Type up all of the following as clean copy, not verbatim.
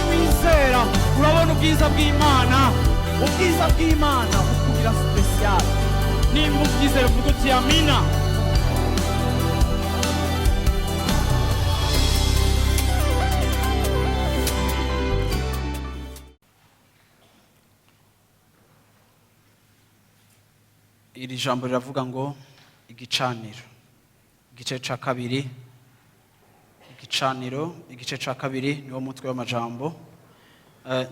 Wizera urabona ubwiza bw'Imana. Ubwiza bw'Imana bukugira spécial. Nimba ubyizera, uvuga uti amina. Iri jambo riravuga ngo igicaniro, igice cya kabiri. Igicaniro, igice cya kabiri, niwo mutwe w'amajambo.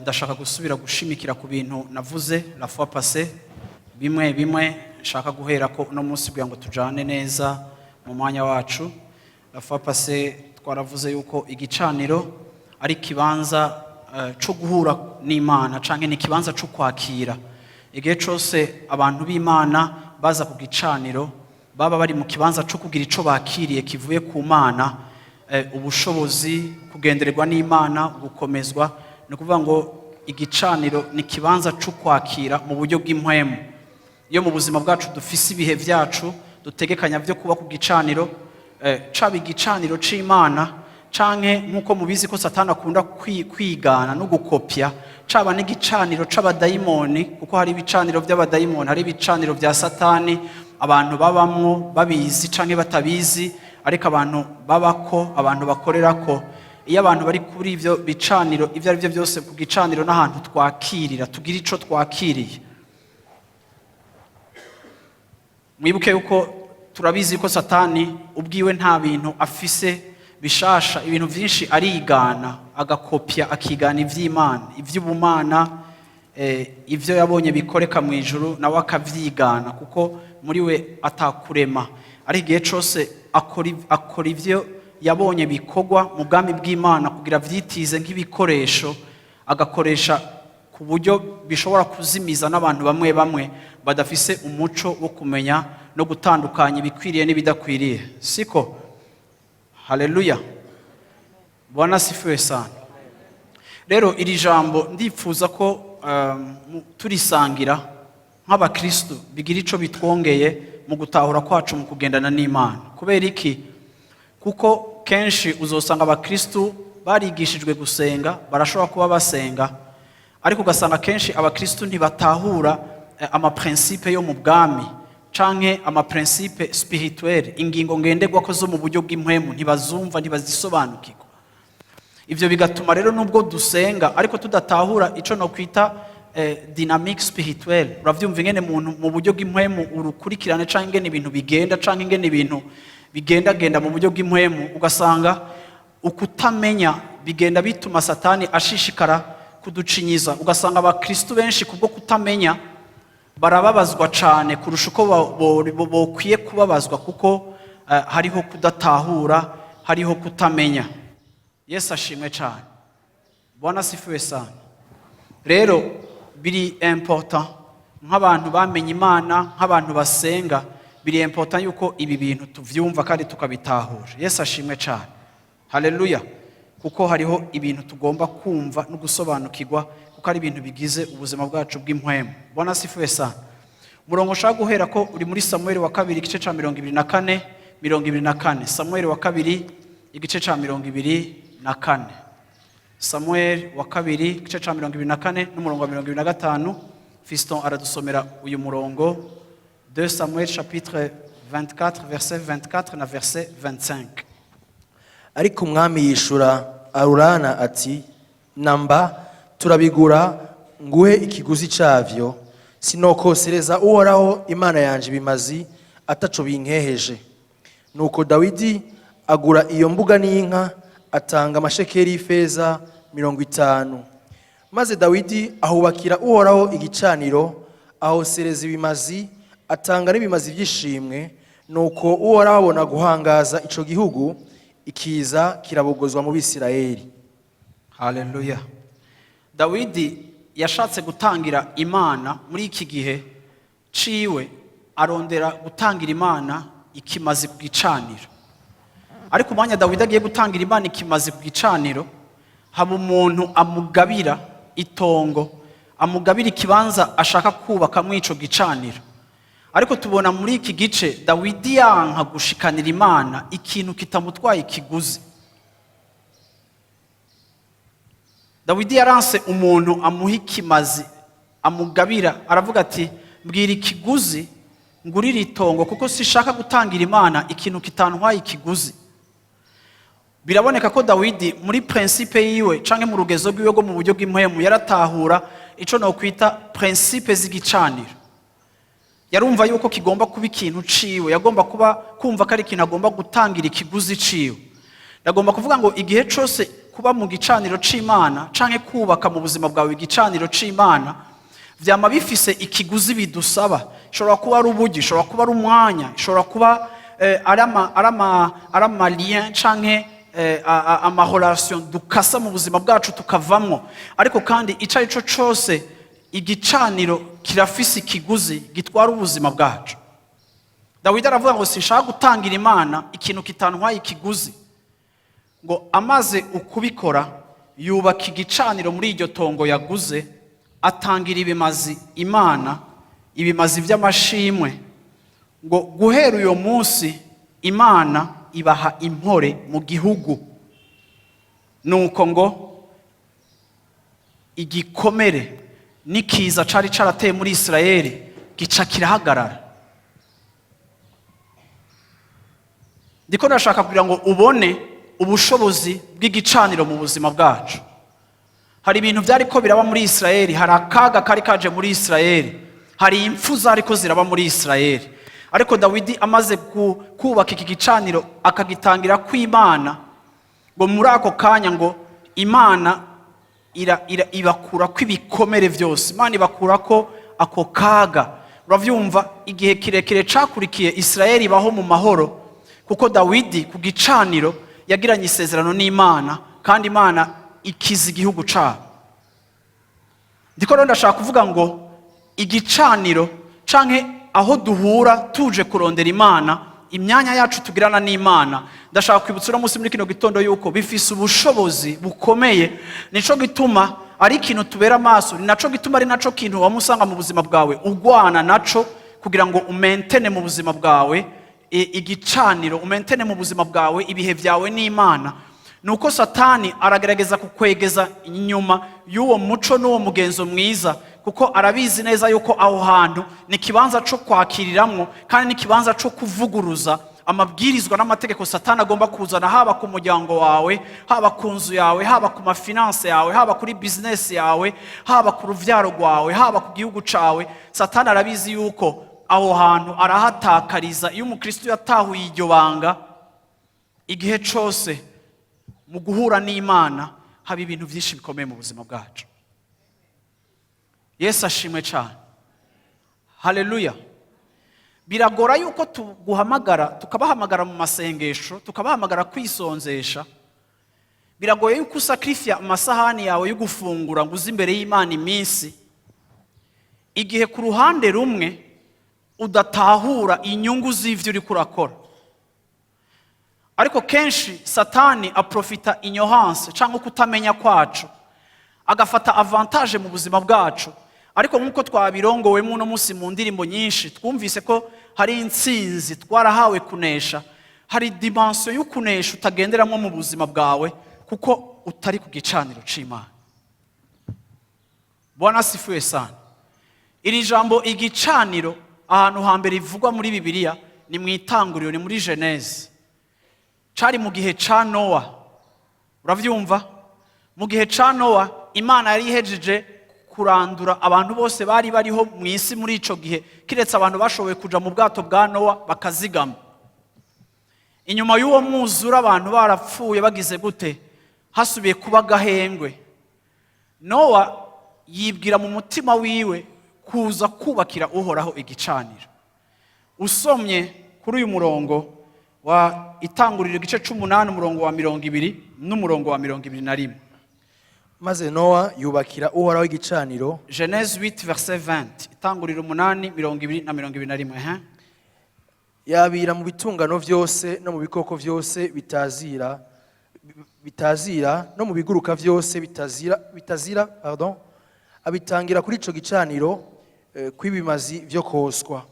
Ndashaka gusubira gushimikira ku bintu navuze la fois passée, bimwe bimwe nshaka guhera ko uno munsi kugira ngo tujane neza mu mwanya wacu. La fois passée twaravuze yuko igicaniro ari ikibanza cyo guhura n'Imana canke ni ikibanza cyo kwakira. Igihe cyose abantu b'Imana baza ku gicaniro, baba bari mu kibanza cyo kugira ico bakiriye kivuye ku Mana, ubushobozi, kugendererwa n'Imana, gukomezwa. Ni ukuvuga ngo igicaniro ni ikibanza cyo kwakira mu buryo bw'impwemu. Iyo mu buzima bwacu dufise ibihe byacu dutegekanya byo kuba ku gicaniro, caba igicaniro c'Imana canke, nk'uko mubizi ko Satani akunda kwigana no gukopya, caba n'igicaniro c'abadayimoni, kuko hari ibicaniro by'abadayimoni, hari ibicaniro bya Satani abantu babamwo babizi canke batabizi, ariko abantu babako, abantu bakorerako. Iyo abantu bari kuri ivyo bicaniro, ibyo ari byo byose, ku gicaniro n'ahantu twakirira, tugira ico twakiriye. Mwibuke yuko turabizi ko Satani ubwiwe nta bintu afise bishasha. Ibintu byinshi arigana, agakopya, akigana iby'Imana, iby'ubumana, ibyo yabonye bikoreka mu ijuru nawe akabyigana, kuko muri we atakurema. Ariko igihe cyose akora ibyo yabonye bikorwa mu bwami bw'Imana kugira abyitize nk'ibikoresho, agakoresha ku buryo bishobora kuzimiza n'abantu bamwe bamwe badafise umuco wo kumenya no gutandukanya ibikwiriye n'ibidakwiriye, siko? Haleluya, Bwana asifiwe sana. Rero iri jambo ndipfuza ko turisangira nk'abakristo bigira ico bitwongeye mu gutahura kwacu mu kugendana n'Imana. Kubera iki? Kuko kenshi uzosanga abakristo barigishijwe gusenga, barashobora kuba basenga, ariko ugasanga kenshi abakristo ntibatahura amaprincipe yo mu bwami canke amaprincipe spirituel, ingingo ngenderwako zo mu buryo bw'impwemu ntibazumva, ntibazisobanukirwa. Ivyo bigatuma rero nubwo dusenga ariko tudatahura ico no kwita dynamique spirituelle, uravyumva, ingene muntu mu buryo bw'impwemu urukurikirane canke ingene ibintu bigenda, canke ingene ibintu bigendagenda mu buryo bw'impwemu, ugasanga ukutamenya bigenda bituma Satani ashishikara kuducinyiza. Ugasanga abakristu benshi kubwo kutamenya barababazwa cane kurusha uko bokwiye kubabazwa, kuko hariho kudatahura, hariho kutamenya. Yesu ashimwe cyane, Bwana asifiwe sana. Rero biri important nk'abantu bamenye Imana, nk'abantu basenga, biri important yuko ibi bintu tuvyumva kandi tukabitahura. Yesu ashimwe cyane, haleluya. Kuko hariho ibintu tugomba kumva no gusobanukirwa, kuko ari ibintu bigize ubuzima bwacu bw'impwemu. Bwana asifiwe sana. Umurongo ushaka guhera ko uri muri Samuel wa kabiri, igice ca 24, 24. Samuel wa kabiri, igice ca 24. Samuel wa kabiri, igice ca 24 n'umurongo wa 25. Fiston aradusomera uyu murongo, 2 Samuel chapitre 24, verset 24 na verset 25. Ariko umwami yishura Arurana ati: "Namba turabigura, nguhe ikiguzi cyavyo. Sinokosereza Uhoraho Imana yanje ibimazi ataco binkeheje." Nuko Dawidi agura iyo mbuga n'inka, atanga amashekeli y'ifeza 50. Maze Dawidi ahubakira Uhoraho igicaniro, ahosereza ibimazi, atanga n'ibimazi by'ishimwe. Nuko Uhoraho abona guhangaza ico gihugu, ikiza kirabogozwa mu Bisirayeli. Haleluya. Dawidi yashatse gutangira Imana muri iki gihe ciwe, arondera gutangira Imana ikimazi ku gicaniro. Ariko umwanya Dawidi agiye gutangira Imana ikimazi ku gicaniro, haba umuntu amugabira itongo, amugabira ikibanza ashaka kubakamo ico gicaniro. Ariko tubona muri iki gice Dawidi yanka gushikanira Imana ikintu kitamutwaye ikiguzi. Dawidi yaranse umuntu amuha ikimazi, amugabira, aravuga ati: "Mbwira ikiguzi ngurire itongo, kuko sishaka gutangira Imana ikintu kitantwaye ikiguzi." Biraboneka ko Dawidi muri principe yiwe canke mu rugezo rwiwe rwo mu buryo bw'impwemu yaratahura ico nokwita principe z'igicaniro. Yarumva yuko kigomba kuba ikintu ciwe, yagomba kuba kumva ko ari ikintu agomba gutangira ikiguzi ciwe. Ndagomba kuvuga ngo igihe cose kuba mu gicaniro c'Imana canke kubaka mu buzima bwawe igicaniro c'Imana vyama bifise ikiguzi bidusaba. Ishobora kuba ari uburyo, ishobora kuba ari umwanya, ishobora kuba ari ama lien canke ama relation dukasa mu buzima bwacu tukavamwo. Ariko kandi ico ari cyo cose, igicaniro kirafise ikiguzi gitwara ubuzima bwacu. Dawidi aravuga ngo: "Sinshaka gutangira Imana ikintu kitantwaye ikiguzi." Ngo amaze ukubikora, yubaka igicaniro muri iryo tongo yaguze, atangira ibimazi Imana, ibimazi by'amashimwe. Ngo guhera uyo munsi Imana ibaha impore mu gihugu. Nuko ngo igikomere n'ikiza cari carateye muri Isirayeli gica kirahagarara. Ndiko ndashaka kugira ngo ubone ubushobozi bw'igicaniro mu buzima bwacu. Hari ibintu byariko biraba muri Isirayeli, hari akaga kari kaje muri Isirayeli, hari impfu zariko ziraba muri Isirayeli. Ariko Dawidi amaze kubaka iki gicaniro, akagitangira kw'Imana, ngo muri ako kanya ngo Imana ibakura ko ibikomere byose, Imana ibakura ko ako kaga. Uravyumva, igihe kirekire cakurikiye Isirayeli ibaho mu mahoro, kuko Dawidi ku gicaniro yagiranye isezerano n'Imana, kandi Imana ikiza igihugu cabo. Ndiko rero ndashaka kuvuga ngo igicaniro canke aho duhura tuje kurondera Imana, imyanya yacu tugirana n'Imana, ndashaka kwibutsa uno munsi muri kino gitondo yuko bifise ubushobozi bukomeye. Nico gituma ari ikintu tubera amaso, ni naco gituma ari naco kintu wamusanga mu buzima bwawe ugwana naco kugira ngo umentene mu buzima bwawe igicaniro, umentene mu buzima bwawe ibihe byawe n'Imana. Nuko Satani aragerageza kukwegeza inyuma y'uwo muco n'uwo mugenzo mwiza, kuko arabizi neza yuko aho hantu ni ikibanza cyo kwakiriramwo kandi ni ikibanza cyo kuvuguruza amabwirizwa n'amategeko Satani agomba kuzana, haba ku muryango wawe, haba ku nzu yawe, haba ku ma finances yawe, haba kuri bizinesi yawe, haba ku ruvyaro rwawe, haba ku gihugu cawe. Satani arabizi yuko aho hantu arahatakariza. Iyo umukristo yatahuye iryo banga, igihe cose mu guhura n'Imana haba ibintu byinshi bikomeye mu buzima bwacu. Yesu ashimwe cyane, haleluya. Biragora yuko tuguhamagara, tukabahamagara mu masengesho, tukabahamagara kwisonzesha. Biragoye yuko usacrifia amasahani yawe yo gufungura ngo uze imbere y'Imana iminsi, igihe ku ruhande rumwe udatahura inyungu z'ivyo uriko urakora. Ariko kenshi Satani aprofita ignorance cyangwa kutamenya kwacu, agafata avantage mu buzima bwacu. Ariko nk'uko twabirongowemo uno munsi mu ndirimbo nyinshi, twumvise ko hari intsinzi twarahawe kunesha. Hari dimension y'ukunesha utagenderamo mu buzima bwawe kuko utari ku gicaniro c'Imana. Bwana asifiwe sana. Iri jambo igicaniro, ahantu hambere rivugwa muri Bibiliya ni mu Itanguriro, ni muri Genèse. Cari mu gihe ca Nowa. Uravyumva, mu gihe ca Nowa Imana yari ihejeje kurandura abantu bose bari bariho mu isi muri ico gihe, kiretse abantu bashoboye kuja mu bwato bwa Nowa bakazigama. Inyuma y'uwo mwuzure abantu barapfuye, bagize gute, hasubiye kuba agahengwe. Nowa yibwira mu mutima wiwe kuza kubakira Uhoraho igicaniro. Usomye kuri uyu murongo wa Itanguriro igice c'umunani, umurongo wa 20 n'umurongo wa 21. Maze Nowa yubakira Uhoraho igicaniro. Genèse 8 verset 20, Itanguriro 8, 20 na 21, hein? Yabira mu bitungano vyose no mu bikoko vyose bitazira no mu biguruka vyose bitazira, pardon, abitangira kuri ico gicaniro kw'ibimazi vyo koswa.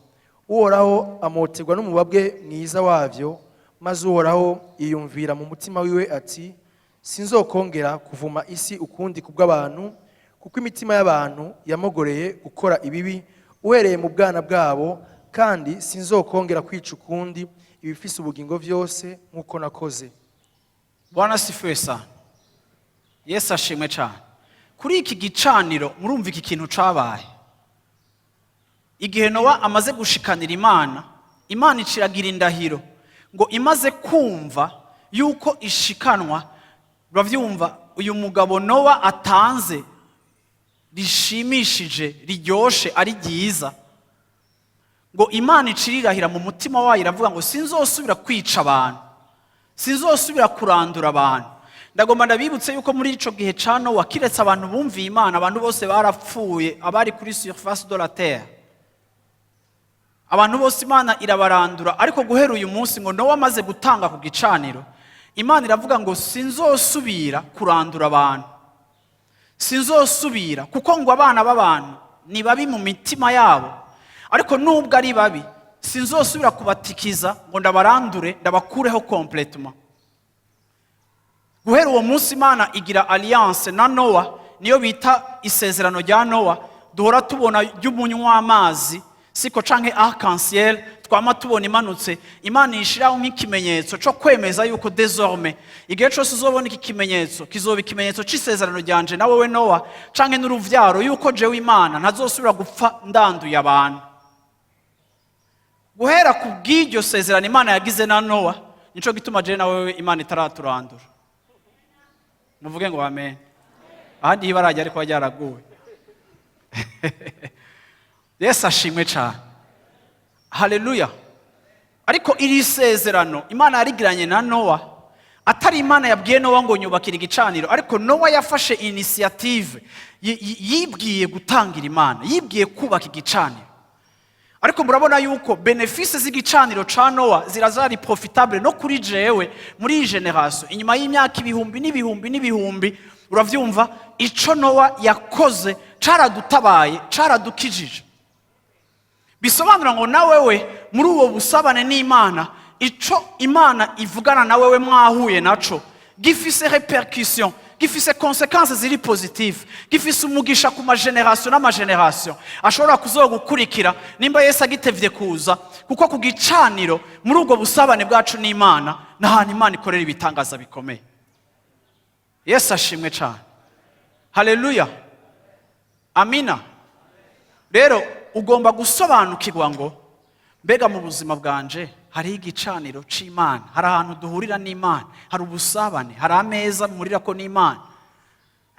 Uhoraho amoterwa n'umubabwe mwiza wavyo. Maze Uhoraho yiyumvira mu mutima wiwe ati: "Sinzokongera kuvuma isi ukundi kubw'abantu, kuko imitima y'abantu yamogoreye gukora ibibi uhereye mu bwana bwabo, kandi sinzokongera kwica ukundi ibifise ubugingo vyose nk'uko nakoze." Bwana asifiwe sana. Yesu ashimwe cyane. Kuri iki gicaniro, murumva iki kintu cabaye igihe Nowa amaze gushikanira Imana. Imana iciragira indahiro ngo imaze kumva yuko ishikanwa, uravyumva, uyu mugabo Nowa atanze rishimishije, riryoshe, ari ryiza, ngo Imana icirirahira mu mutima wayo, iravuga ngo: "Sinzosubira kwica abantu, sinzosubira kurandura abantu." Ndagomba ndabibutse yuko muri ico gihe ca Nowa, kiretse abantu bumviye Imana, abantu bose barapfuye, abari kuri surface de la terre. Abantu bose Imana irabarandura. Ariko guhera uyu munsi, ngo Nowa amaze gutanga ku gicaniro, Imana iravuga ngo: "Sinzosubira kurandura abantu, sinzosubira," kuko ngo abana b'abantu ni babi mu mitima yabo, ariko nubwo ari babi, sinzosubira kubatikiza ngo ndabarandure, ndabakureho complètement. Guhera uwo munsi, Imana igira alliance na Nowa, niyo bita isezerano rya Nowa duhora tubona ry'umunywa w'amazi, siko? Canke arc-en-ciel twama tubona imanutse. Imana yishiraho nk'ikimenyetso co kwemeza yuko désormais igihe cose uzobona iki kimenyetso, kizoba ikimenyetso c'isezerano ryanje na wewe Nowa canke n'uruvyaro, yuko jewe Imana ntazosubira gupfa ndanduye abantu. Guhera ku bw'iryo sezerano Imana yagize na Nowa, nico gituma jewe na wewe Imana itaraturandura. Muvuge ngo amen. Ahandi hibarajya ariko ryaraguwe. Yesu ashimwe cyane. Haleluya. Ariko iri sezerano Imana yarigiranye na Nowa, atari Imana yabwiye Nowa ngo nyubakire igicaniro, ariko Nowa yafashe initiative, yibwiye gutangira Imana, yibwiye kubaka igicaniro. Ariko murabona yuko bénéfices z'igicaniro ca Nowa zirazari profitable no kuri jewe muri iyi génération, inyuma y'imyaka ibihumbi n'ibihumbi n'ibihumbi. Uravyumva, ico Nowa yakoze caradutabaye, caradukijije. Bisobanura ngo na wewe muri uwo busabane n'Imana, ico Imana ivugana na wewe mwahuye naco gifise répercussion, gifise conséquences ziri positive, gifise umugisha ku ma générations n'ama générations ashobora kuzogukurikira nimba Yesu agitevye kuza. Kuko ku gicaniro, muri ubwo busabane bwacu n'Imana, ni ahantu Imana ikorera ibitangaza bikomeye. Yesu ashimwe cyane. Haleluya, amina. Rero ugomba gusobanukirwa ngo mbega mu buzima bwanje hariho igicaniro c'Imana, hari ahantu duhurira n'Imana, hari ubusabane, hari ameza mpurira n'Imana.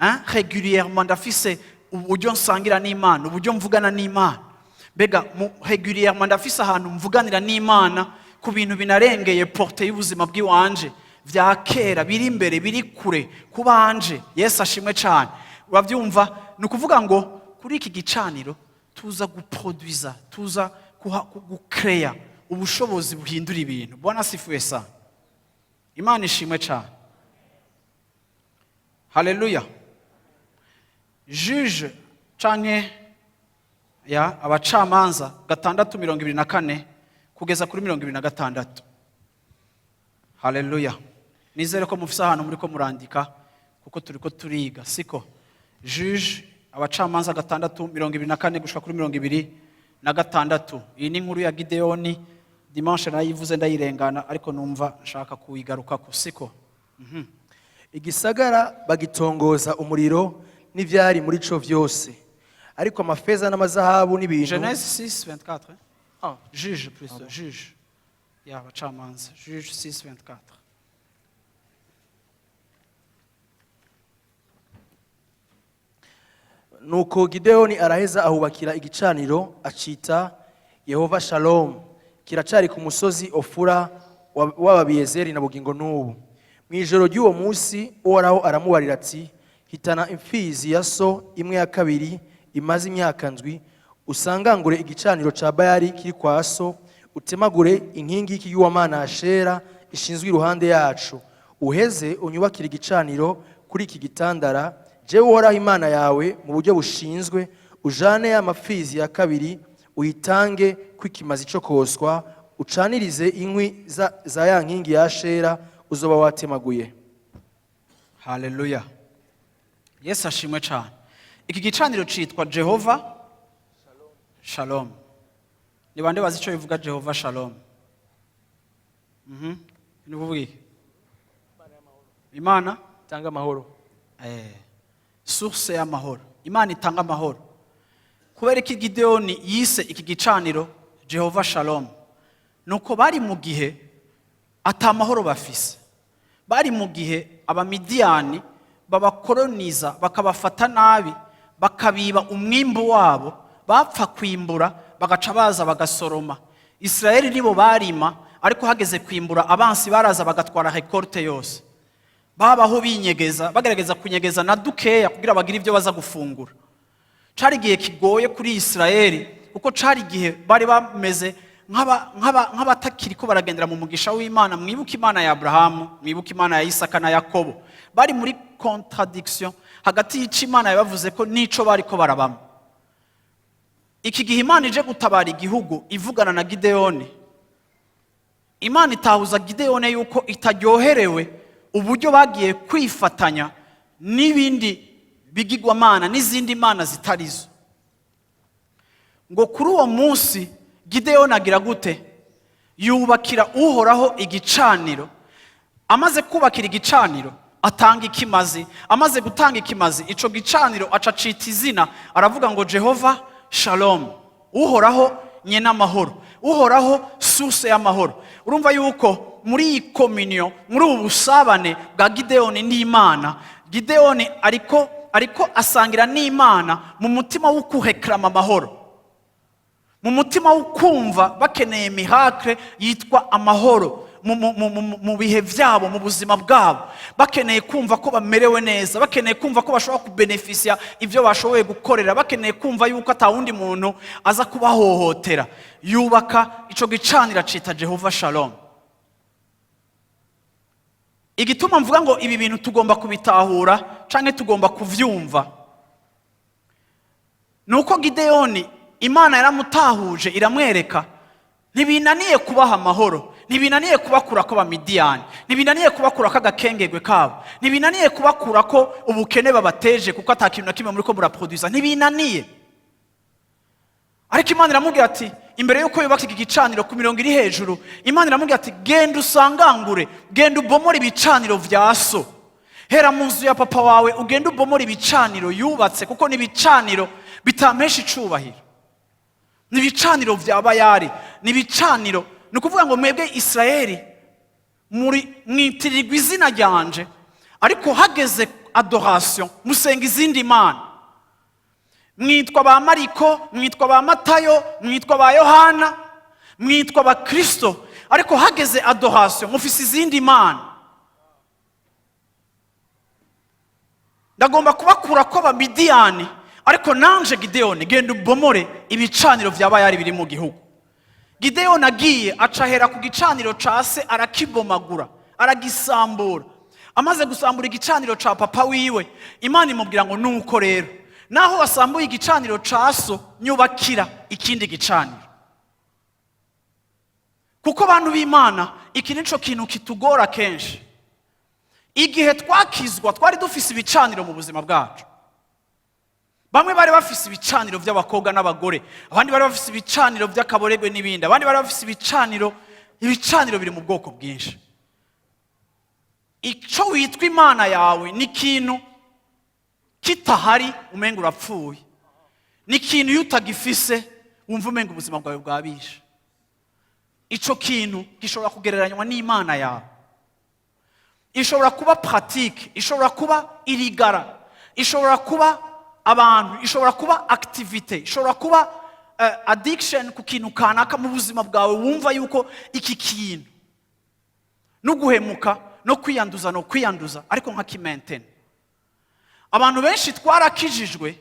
Hein? Régulièrement ndafise uburyo nsangira n'Imana, uburyo mvugana n'Imana. Mbega régulièrement ndafise ahantu mvuganira n'Imana ku bintu binarengeye portée y'ubuzima bw'iwanje, vya kera, biri imbere, biri kure kubanje? Yesu ashimwe cyane. Urabyumva, ni ukuvuga ngo kuri iki gicaniro tuza guproduiza, tuza gucréa ubushobozi buhindura ibintu. Bwana asifiwe sana. Imana ishimwe cyane. Haleluya. Juge canke ya Abacamanza 6:24 kugeza kuri 26. Haleluya. Nizere ko mufise ahantu muri ko murandika, kuko turi ko turiga, siko? Juge, Abacamanza 6:24 gushika kuri 26. Iyi ni inkuru ya Gideyoni. Dimanche nayivuze ndayirengana, ariko numva nshaka kuyigarukako, siko? Igisagara bagitongoza umuriro n'ivyari muri co vyose, ariko amafeza n'amazahabu n'ibintu Genèse 6 24, hein? Ah. Juge plutôt, Juge ya Abacamanza, Juge 6 24. Nuko Gideyoni araheza ahubakira igicaniro, acita Yehova Shalom. Kiracari ku musozi Ofura w'Ababiyezeri na bugingo n'ubu. Mu ijoro ry'uwo munsi Uhoraho aramubarira ati: "Hitana imfizi ya so imwe ya kabiri imaze imyaka 7, usangangure igicaniro ca Bayali kiri kwa so, utemagure inkingi y'ikigirwamana Ashera ishinzwe iruhande yacu, uheze unyubakire igicaniro kuri iki gitandara, jewe Uhoraho Imana yawe, mu buryo bushinzwe. Ujane ya mapfizi ya kabiri." Uyitange kw'ikimazi co koswa, ucanirize inkwi za ya nkingi ya Ashera uzoba watemaguye. Haleluya, Yesu ashimwe cyane. Iki gicaniro citwa Jehova Shalom. Ni bande bazi icyo bivuga, Jehova Shalom? Ni ukuvuga iki? Imana tanga amahoro. Source y'amahoro, Imana itanga amahoro. Kubera iki Gideyoni yise iki gicaniro Jehova Shalom? Nuko bari mu gihe ata mahoro bafise. Bari mu gihe Abamidiyani babakoroniza, bakabafata nabi, bakabiba umwimbu wabo. Bapfa kwimbura bagaca baza bagasoroma. Isirayeli nibo barima, ariko hageze kwimbura abansi baraza bagatwara récolte yose. Babaho binyegeza, bagerageza kunyegeza na dukeya kugira bagire ibyo baza gufungura. Cari igihe kigoye kuri Isirayeli, kuko cari igihe bari bameze nk'abatakiri ko baragendera mu mugisha w'Imana. Mwibuke Imana ya Aburahamu, mwibuke Imana ya Isaka na Yakobo. Bari muri contradiction hagati y'ico Imana yabavuze ko n'ico bariko barabamo. Iki gihe Imana ije gutabara igihugu, ivugana na Gideyoni, Imana itahuza Gideyoni yuko itaryoherewe uburyo bagiye kwifatanya n'ibindi bigirwamana n'izindi mana zitarizo. Ngo kuri uwo munsi Gideyoni agira gute? Yubakira Uhoraho igicaniro. Amaze kubakira igicaniro, atanga ikimazi. Amaze gutanga ikimazi, ico gicaniro aca acita izina, aravuga ngo Jehova Shalom, Uhoraho nyene amahoro, Uhoraho source y'amahoro. Urumva yuko muri iyi communion, muri ubu busabane bwa Gideyoni n'Imana, Gideyoni ariko asangira n'Imana mu mutima wo kureklama amahoro, mu mutima wo kumva bakeneye miracle yitwa amahoro mu bihe byabo, mu buzima bwabo. Bakeneye kumva ko bamerewe neza, bakeneye kumva ko bashobora kubenefisiya ibyo bashoboye gukorera, bakeneye kumva yuko atawundi muntu aza kubahohotera. Yubaka ico gicaniro, acita Jehova Shalom. Igituma mvuga ngo ibi bintu tugomba kubitahura canke tugomba kuvyumva, ni uko Gideyoni Imana yaramutahuje, iramwereka: ntibinaniye kubaha amahoro, ntibinaniye kubakura ko Bamidiyani, ntibinaniye kubakura ko agakengegwe kabo, ntibinaniye kubakura ko ubukene babateje, kuko ata kintu na kimwe muri ko muraproduza, ntibinaniye. Ariko Imana iramubwira ati, imbere y'uko yubaka iki gicaniro ku mirongo iri hejuru, Imana iramubwira ati: "Genda usangangure, genda ubomore ibicaniro vya so. Hera mu nzu ya papa wawe, ugende ubomore ibicaniro yubatse, kuko ni ibicaniro bitampesha icubahiro, ni ibicaniro vya Bayari, ni ibicaniro." Ni ukuvuga ngo mwebwe Isirayeli muri mwitirirwa izina ryanje, ariko hageze adoration musenga izindi mana. Mwitwa ba Mariko, mwitwa ba Matayo, mwitwa ba Yohana, mwitwa ba Kristo, ariko hageze adoration mufise izindi mana. Ndagomba kubakura ko Abamidiyani, ariko nanje Gideyoni, genda ubomore ibicaniro vya Bayari biri mu gihugu. Gideyoni agiye, acahera ku gicaniro ca se, arakibomagura, aragisambura. Amaze gusambura igicaniro ca papa wiwe, Imana imubwira ngo: "Nuko rero, naho wasambuye igicaniro ca so, nyubakira ikindi gicaniro." Kuko bantu b'Imana, iki nico kintu kitugora kenshi. Igihe twakizwa twari dufise ibicaniro mu buzima bwacu. Bamwe bari bafise ibicaniro by'abakobwa n'abagore, abandi bari bafise ibicaniro by'akaboregwe n'ibindi, abandi bari bafise ibicaniro. Ibicaniro biri mu bwoko bwinshi. Icyo witwa Imana yawe ni ikintu kitahari umenga urapfuye, ni ikintu iyo utagifise wumva umenga ubuzima bwawe bwabishe. Icyo kintu gishobora kugereranywa n'Imana yawe. Ishobora kuba pratique, ishobora kuba irigara, ishobora kuba abantu, ishobora kuba activité, ishobora kuba addiction ku kintu kanaka mu buzima bwawe, wumva yuko iki kintu no guhemuka no kwiyanduza no kwiyanduza, ariko nka kimentene. Abantu benshi twarakijijwe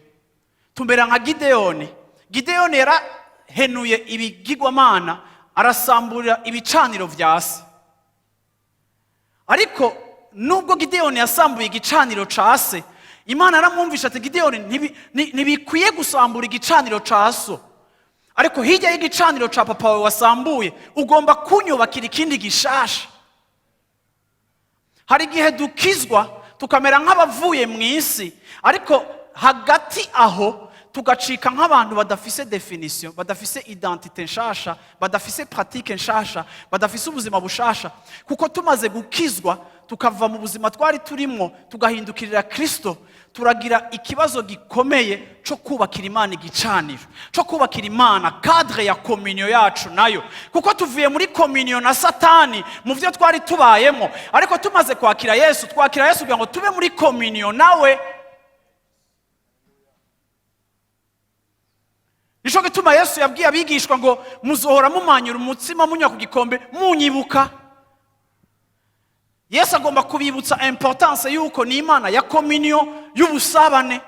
tumera nka Gideyoni. Gideyoni yarahenuye ibigirwamana, arasamburira ibicaniro vya se. Ariko nubwo Gideyoni yasambuye igicaniro ca se, Imana aramwumvisha ati: "Gideyoni, ntibikwiye gusambura igicaniro ca so." Ariko hirya y'igicaniro ca papa wawe wasambuye, ugomba kunyubakira ikindi gishasha. Hari igihe dukizwa tukamera nk'abavuye mu isi, ariko hagati aho tugacika nk'abantu badafise définition, badafise identité nshasha, badafise pratique nshasha, badafise ubuzima bushasha, kuko tumaze gukizwa, tukava mu buzima twari turimwo, tugahindukirira Kristo, turagira ikibazo gikomeye cyo kubakira Imana igicaniro, cyo kubakira Imana cadre ya communion yacu nayo, kuko tuvuye muri communion na Satani mu byo twari tubayemo. Ariko tumaze kwakira Yesu, twakira Yesu kugira ngo tube muri communion nawe. Nico gituma Yesu yabwiye abigishwa ngo: "Muzohora mumanyura umutsima, munywa ku gikombe, munyibuka." Yesu agomba kubibutsa importance yuko ni Imana ya communion, y'ubusabane.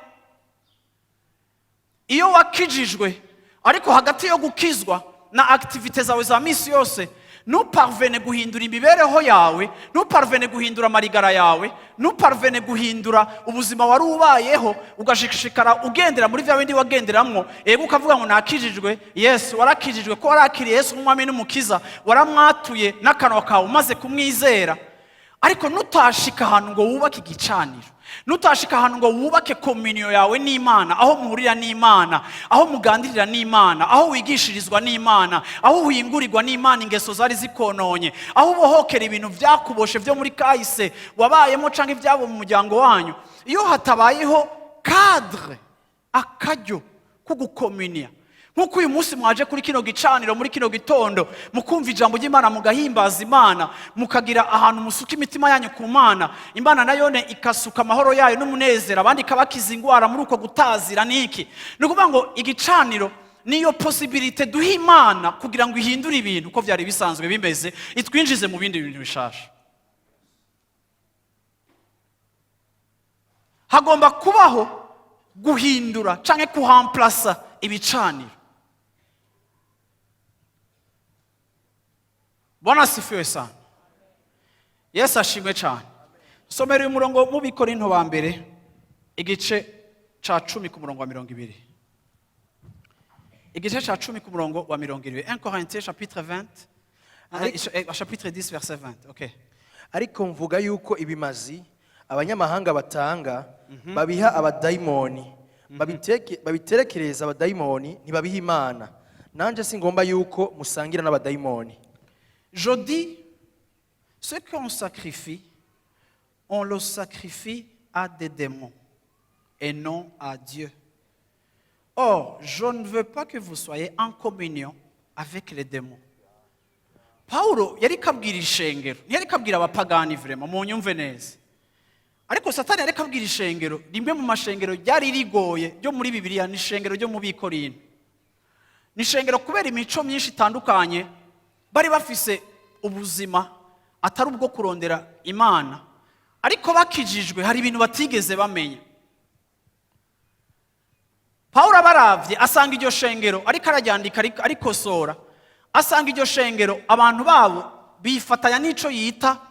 Iyo wakijijwe, ariko hagati yo gukizwa na activités zawe za misi yose, ntuparvene guhindura imibereho yawe, ntuparvene guhindura amarigara yawe, ntuparvene guhindura ubuzima wari ubayeho, ugashishikara ugendera muri bya bindi wagenderamwo. Ego, ukavuga ngo nakijijwe. Yesu, warakijijwe ko warakiriye Yesu nk'umwami n'umukiza, waramwatuye n'akanwa kawe umaze kumwizera, ariko nutashika ahantu ngo wubake igicaniro, nutashika ahantu ngo wubake communion yawe n'Imana, aho muhurira n'Imana, aho muganirira n'Imana, aho wigishirizwa n'Imana, aho uhingurirwa n'Imana ingeso zari zikononye, aho ubohokera ibintu byakuboshe byo muri kahise wabayemo cyangwa ibyabo mu muryango wanyu, iyo hatabayeho cadre, akaryo ko gukomuniya, nk'uko uyu munsi mwaje kuri kino gicaniro muri kino gitondo, mukumva ijambo ry'Imana, mugahimbaza Imana, mukagira ahantu musuka imitima yanyu ku Mana, Imana nayone ikasuka amahoro yayo n'umunezero, abandi ikabakiza ingwara muri uko gutazira niki. Ni ukuvuga ngo igicaniro niyo possibilité duha Imana kugira ngo ihindure ibintu uko byari bisanzwe bimeze, itwinjize mu bindi bintu bishasha. Hagomba kubaho guhindura canke kuhamplasa ibicaniro. Bwana asifiwe sana. Yesu ashimwe cyane. Somera uyu murongo mu Bikorinto ba mbere, igice ca 10 ku murongo wa 20. Igice ca 10 ku murongo wa 20. 1 Corinthiens chapitre 20, chapitre 10 verset 20. Okay. Ariko mvuga yuko ibimazi abanyamahanga batanga babiha abadayimoni, babiterekereza abadayimoni, ntibabiha Imana. Nanje singomba yuko musangira n'abadayimoni. Je dis, ce qu'on sacrifie, on le sacrifie à des démons et non à Dieu. Or, je ne veux pas que vous soyez en communion avec les démons. Paulo yari kabwira ishengero, ntiyari kabwira abapagani, vraiment munyumve neza. Ariko Satani yari kabwira ishengero rimwe mu mashengero ryari rigoye ryo muri Bibiliya, ni ishengero ryo mu Bikorinto. Ni ishengero kubera imico myinshi itandukanye bari bafise, ubuzima atari ubwo kurondera Imana, ariko bakijijwe hari ibintu batigeze bamenya. Pawulo abaravye asanga iryo shengero, ariko araryandika, arikosora, asanga iryo shengero abantu babo bifatanya n'ico yita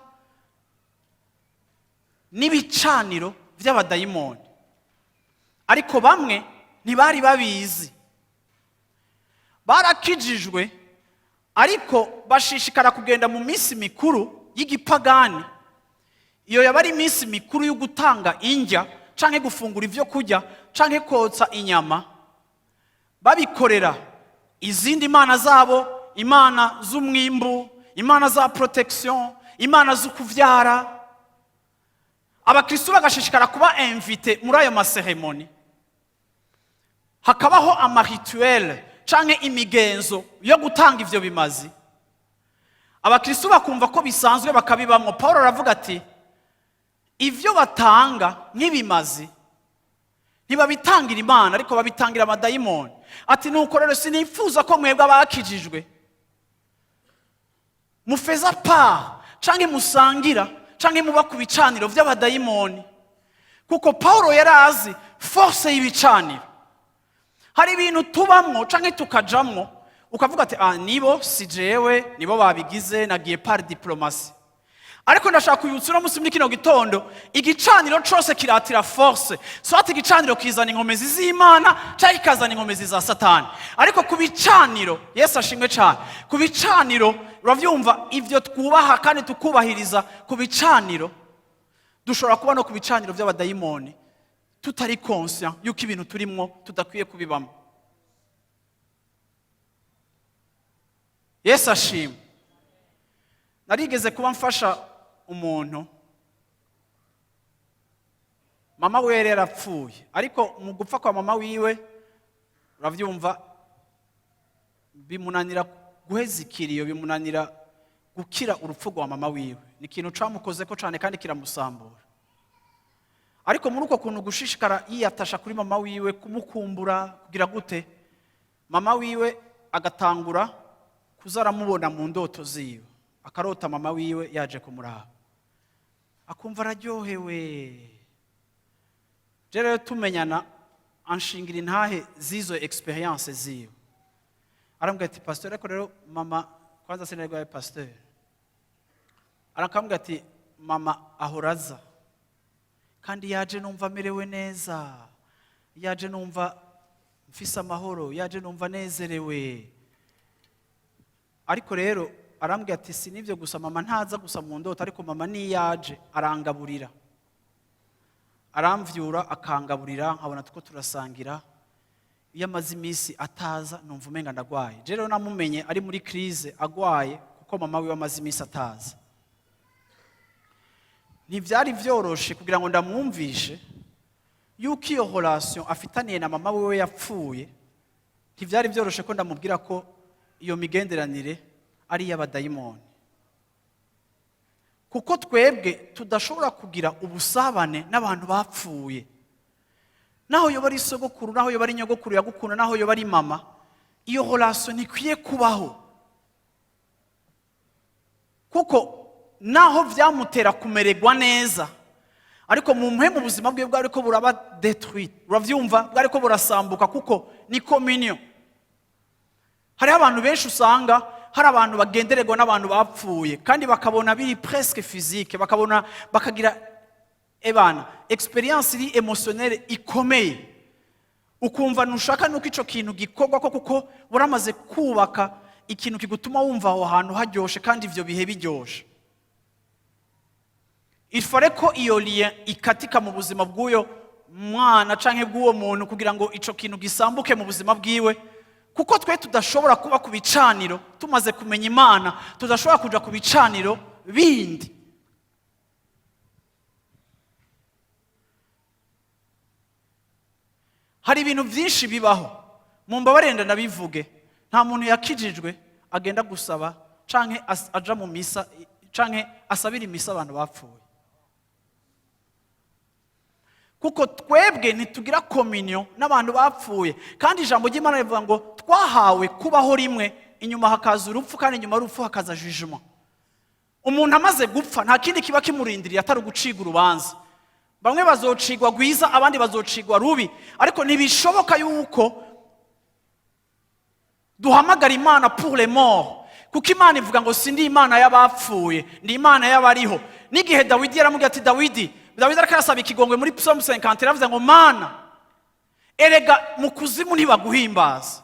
n'ibicaniro by'abadayimoni, ariko bamwe ntibari babizi. Barakijijwe, ariko bashishikara kugenda mu minsi mikuru y'igipagani. Iyo yaba ari iminsi mikuru yo gutanga indya canke gufungura ibyo kurya canke kotsa inyama, babikorera izindi mana zabo, imana z'umwimbu, imana za protection, imana zo kuvyara. Abakristo bagashishikara kuba invités muri ayo ma cérémonies, hakabaho ama rituels canke imigenzo yo gutanga ivyo bimazi, abakristo bakumva ko bisanzwe, bakabibamwo. Paul aravuga ati: "Ivyo batanga nk'ibimazi ntibabitangira Imana, ariko babitangira amadayimoni." Ati: "Nuko rero sinifuza ko mwebwe abakijijwe mufeza part canke musangira canke muba ku bicaniro vy'abadayimoni." Kuko Paulo yari azi force y'ibicaniro. Hari ibintu tubamwo canke tukajamwo, ukavuga ati: "Ah, nibo, si jewe, nibo babigize, nagiye par diplomatie." Ariko ndashaka kwibutsa uno munsi muri kino gitondo, igicaniro cose kiratira force. Soit igicaniro kizana inkomezi z'Imana cyangwa kikazana inkomezi za Satani. Ariko ku bicaniro, Yesu ashimwe cyane, ku bicaniro, uravyumva, ivyo twubaha kandi tukubahiriza ku bicaniro, dushobora kuba no ku bicaniro by'abadayimoni tutari conscient yuko ibintu turimwo tudakwiye kubibamo. Yesu ashimwe. Narigeze kuba mfasha umuntu, mama we yari yarapfuye, ariko mu gupfa kwa mama wiwe, uravyumva, bimunanira guheza ikiriyo, bimunanira gukira urupfu rwa mama wiwe. Ni ikintu camukozeko cane kandi kiramusambura. Ariko muri uko kuntu gushishikara yiyatasha kuri mama wiwe, kumukumbura, kugira gute, mama wiwe agatangura kuza aramubona mu ndoto ziwe, akarota mama wiwe yaje kumuraba, akumva araryohewe. Je rero tumenyana, anshingira intahe z'izo expérience ziwe. Arambwira ati: "Pasteur, ariko rero mama," kwanza sinarwaye pasteur, arakambwira ati: "Mama ahora aza, kandi yaje numva amerewe neza, yaje numva mfise amahoro, yaje numva nezerewe." Ariko rero arambwira ati: "Si n'ibyo gusa, mama ntaza gusa mu ndoto, ariko mama niyaje arangaburira, aramvyura akangaburira, nkabona tuko turasangira. Iyo amaze iminsi ataza numva umenga ndagwaye." Je rero namumenye ari muri crise, agwaye kuko mama wiwe amaze iminsi ataza. Ntivyari vyoroshe kugira ngo ndamwumvishe yuko iyo relation afitaniye na mama wiwe yapfuye, ntivyari vyoroshe ko ndamubwira ko iyo migenderanire ari iy'abadayimoni, kuko twebwe tudashobora kugira ubusabane n'abantu bapfuye. Naho yoba ari sogokuru, naho yoba ari nyogokuru yagukunda, naho yoba ari mama, iyo relation ntikwiye kubaho, kuko naho vyamutera kumererwa neza, ariko mu mpe mu buzima bwiwe bwariko buraba détruit, uravyumva, bwariko burasambuka, kuko ni communion. Hariho abantu benshi usanga hari abantu bagendererwa n'abantu bapfuye, kandi bakabona biri presque physique, bakabona, bakagira ebana expérience iri émotionnelle ikomeye, ukumva ntushaka nuko ico kintu gikorwa ko, kuko waramaze kubaka ikintu kigutuma wumva aho hantu haryoshe kandi ivyo bihe biryoshe. Il fallait ko iyo lien ikatika mu buzima bw'uyo mwana canke bw'uwo muntu kugira ngo ico kintu gisambuke mu buzima bwiwe, kuko twe tudashobora kuba ku bicaniro. Tumaze kumenya Imana, tudashobora kuja ku bicaniro bindi. Hari ibintu byinshi bibaho, mu mbabarire ndabivuge, nta muntu yakijijwe agenda gusaba canke aja mu misa canke asabira imisa abantu bapfuye, kuko twebwe ntitugira communion n'abantu bapfuye. Kandi ijambo ry'Imana rivuga ngo twahawe kubaho rimwe, inyuma hakaza urupfu, kandi inyuma y'urupfu hakaza jugement. Umuntu amaze gupfa nta kindi kiba kimurindiriye atari ugucibwa urubanza. Bamwe bazocigwa rwiza, abandi bazocigwa rubi. Ariko ntibishoboka yuko duhamagara Imana pour les morts, kuko Imana ivuga ngo: "Sindi Imana y'abapfuye, ndi Imana y'abariho." N'igihe Dawidi yaramubwiye ati, Dawidi ariko arasaba ikigongwe muri Psalm 50, yaravuze ngo: "Mana, erega mu kuzimu ntibaguhimbaza,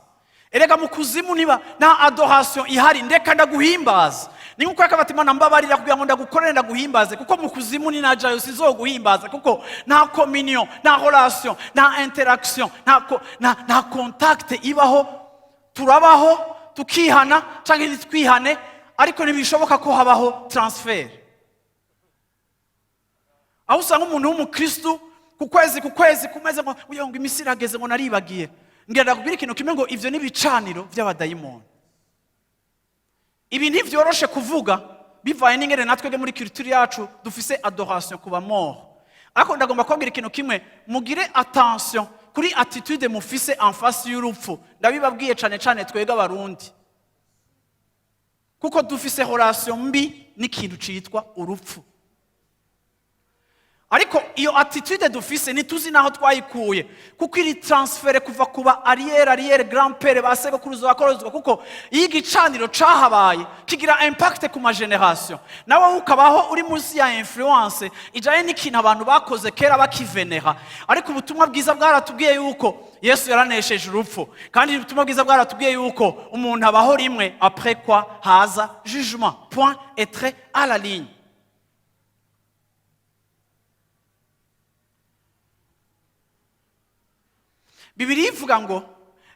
erega mu kuzimu ntiba nta adoration ihari, ndeka ndaguhimbaza." Ni nkuko yakabati: "Imana, mbabarira kugira ngo ndagukorere, ndaguhimbaze, kuko mu kuzimu ninajayo sizoguhimbaza, kuko nta communion, nta relation, nta interaction, nta contact ibaho." Turabaho tukihana cyangwa ntitwihane, ariko ntibishoboka ko habaho transfert, aho usanga umuntu w'umukristu ku kwezi kumeze ngo uyo ngo imisi irageze ngo naribagiye. Ngira ndakubwira ikintu kimwe, ngo ivyo ni ibicaniro by'abadayimoni. Ibi ntivyoroshe kuvuga bivaye n'ingene natwebwe muri culture yacu dufise adoration ku ba mort, ariko ndagomba kubabwira ikintu kimwe: mugire attention kuri attitude mufise en face y'urupfu. Ndabibabwiye cane cane twebwe Abarundi, kuko dufise relation mbi n'ikintu citwa urupfu. Ariko iyo attitude dufise ntituzi naho twayikuye, kuko iri transfert kuva kuba arrière arrière grand-père, ba sekuruza, bakorozwa, kuko iyo igicaniro cahabaye kigira impact ku ma génération, nawe ukabaho uri munsi ya influence ijanye n'ikintu abantu bakoze kera bakivenera. Ariko ubutumwa bwiza bwaratubwiye yuko Yesu yaranesheje urupfu, kandi ubutumwa bwiza bwaratubwiye yuko umuntu abaho rimwe, après quoi haza jugement, point et trait à la ligne. Bibiliya ivuga ngo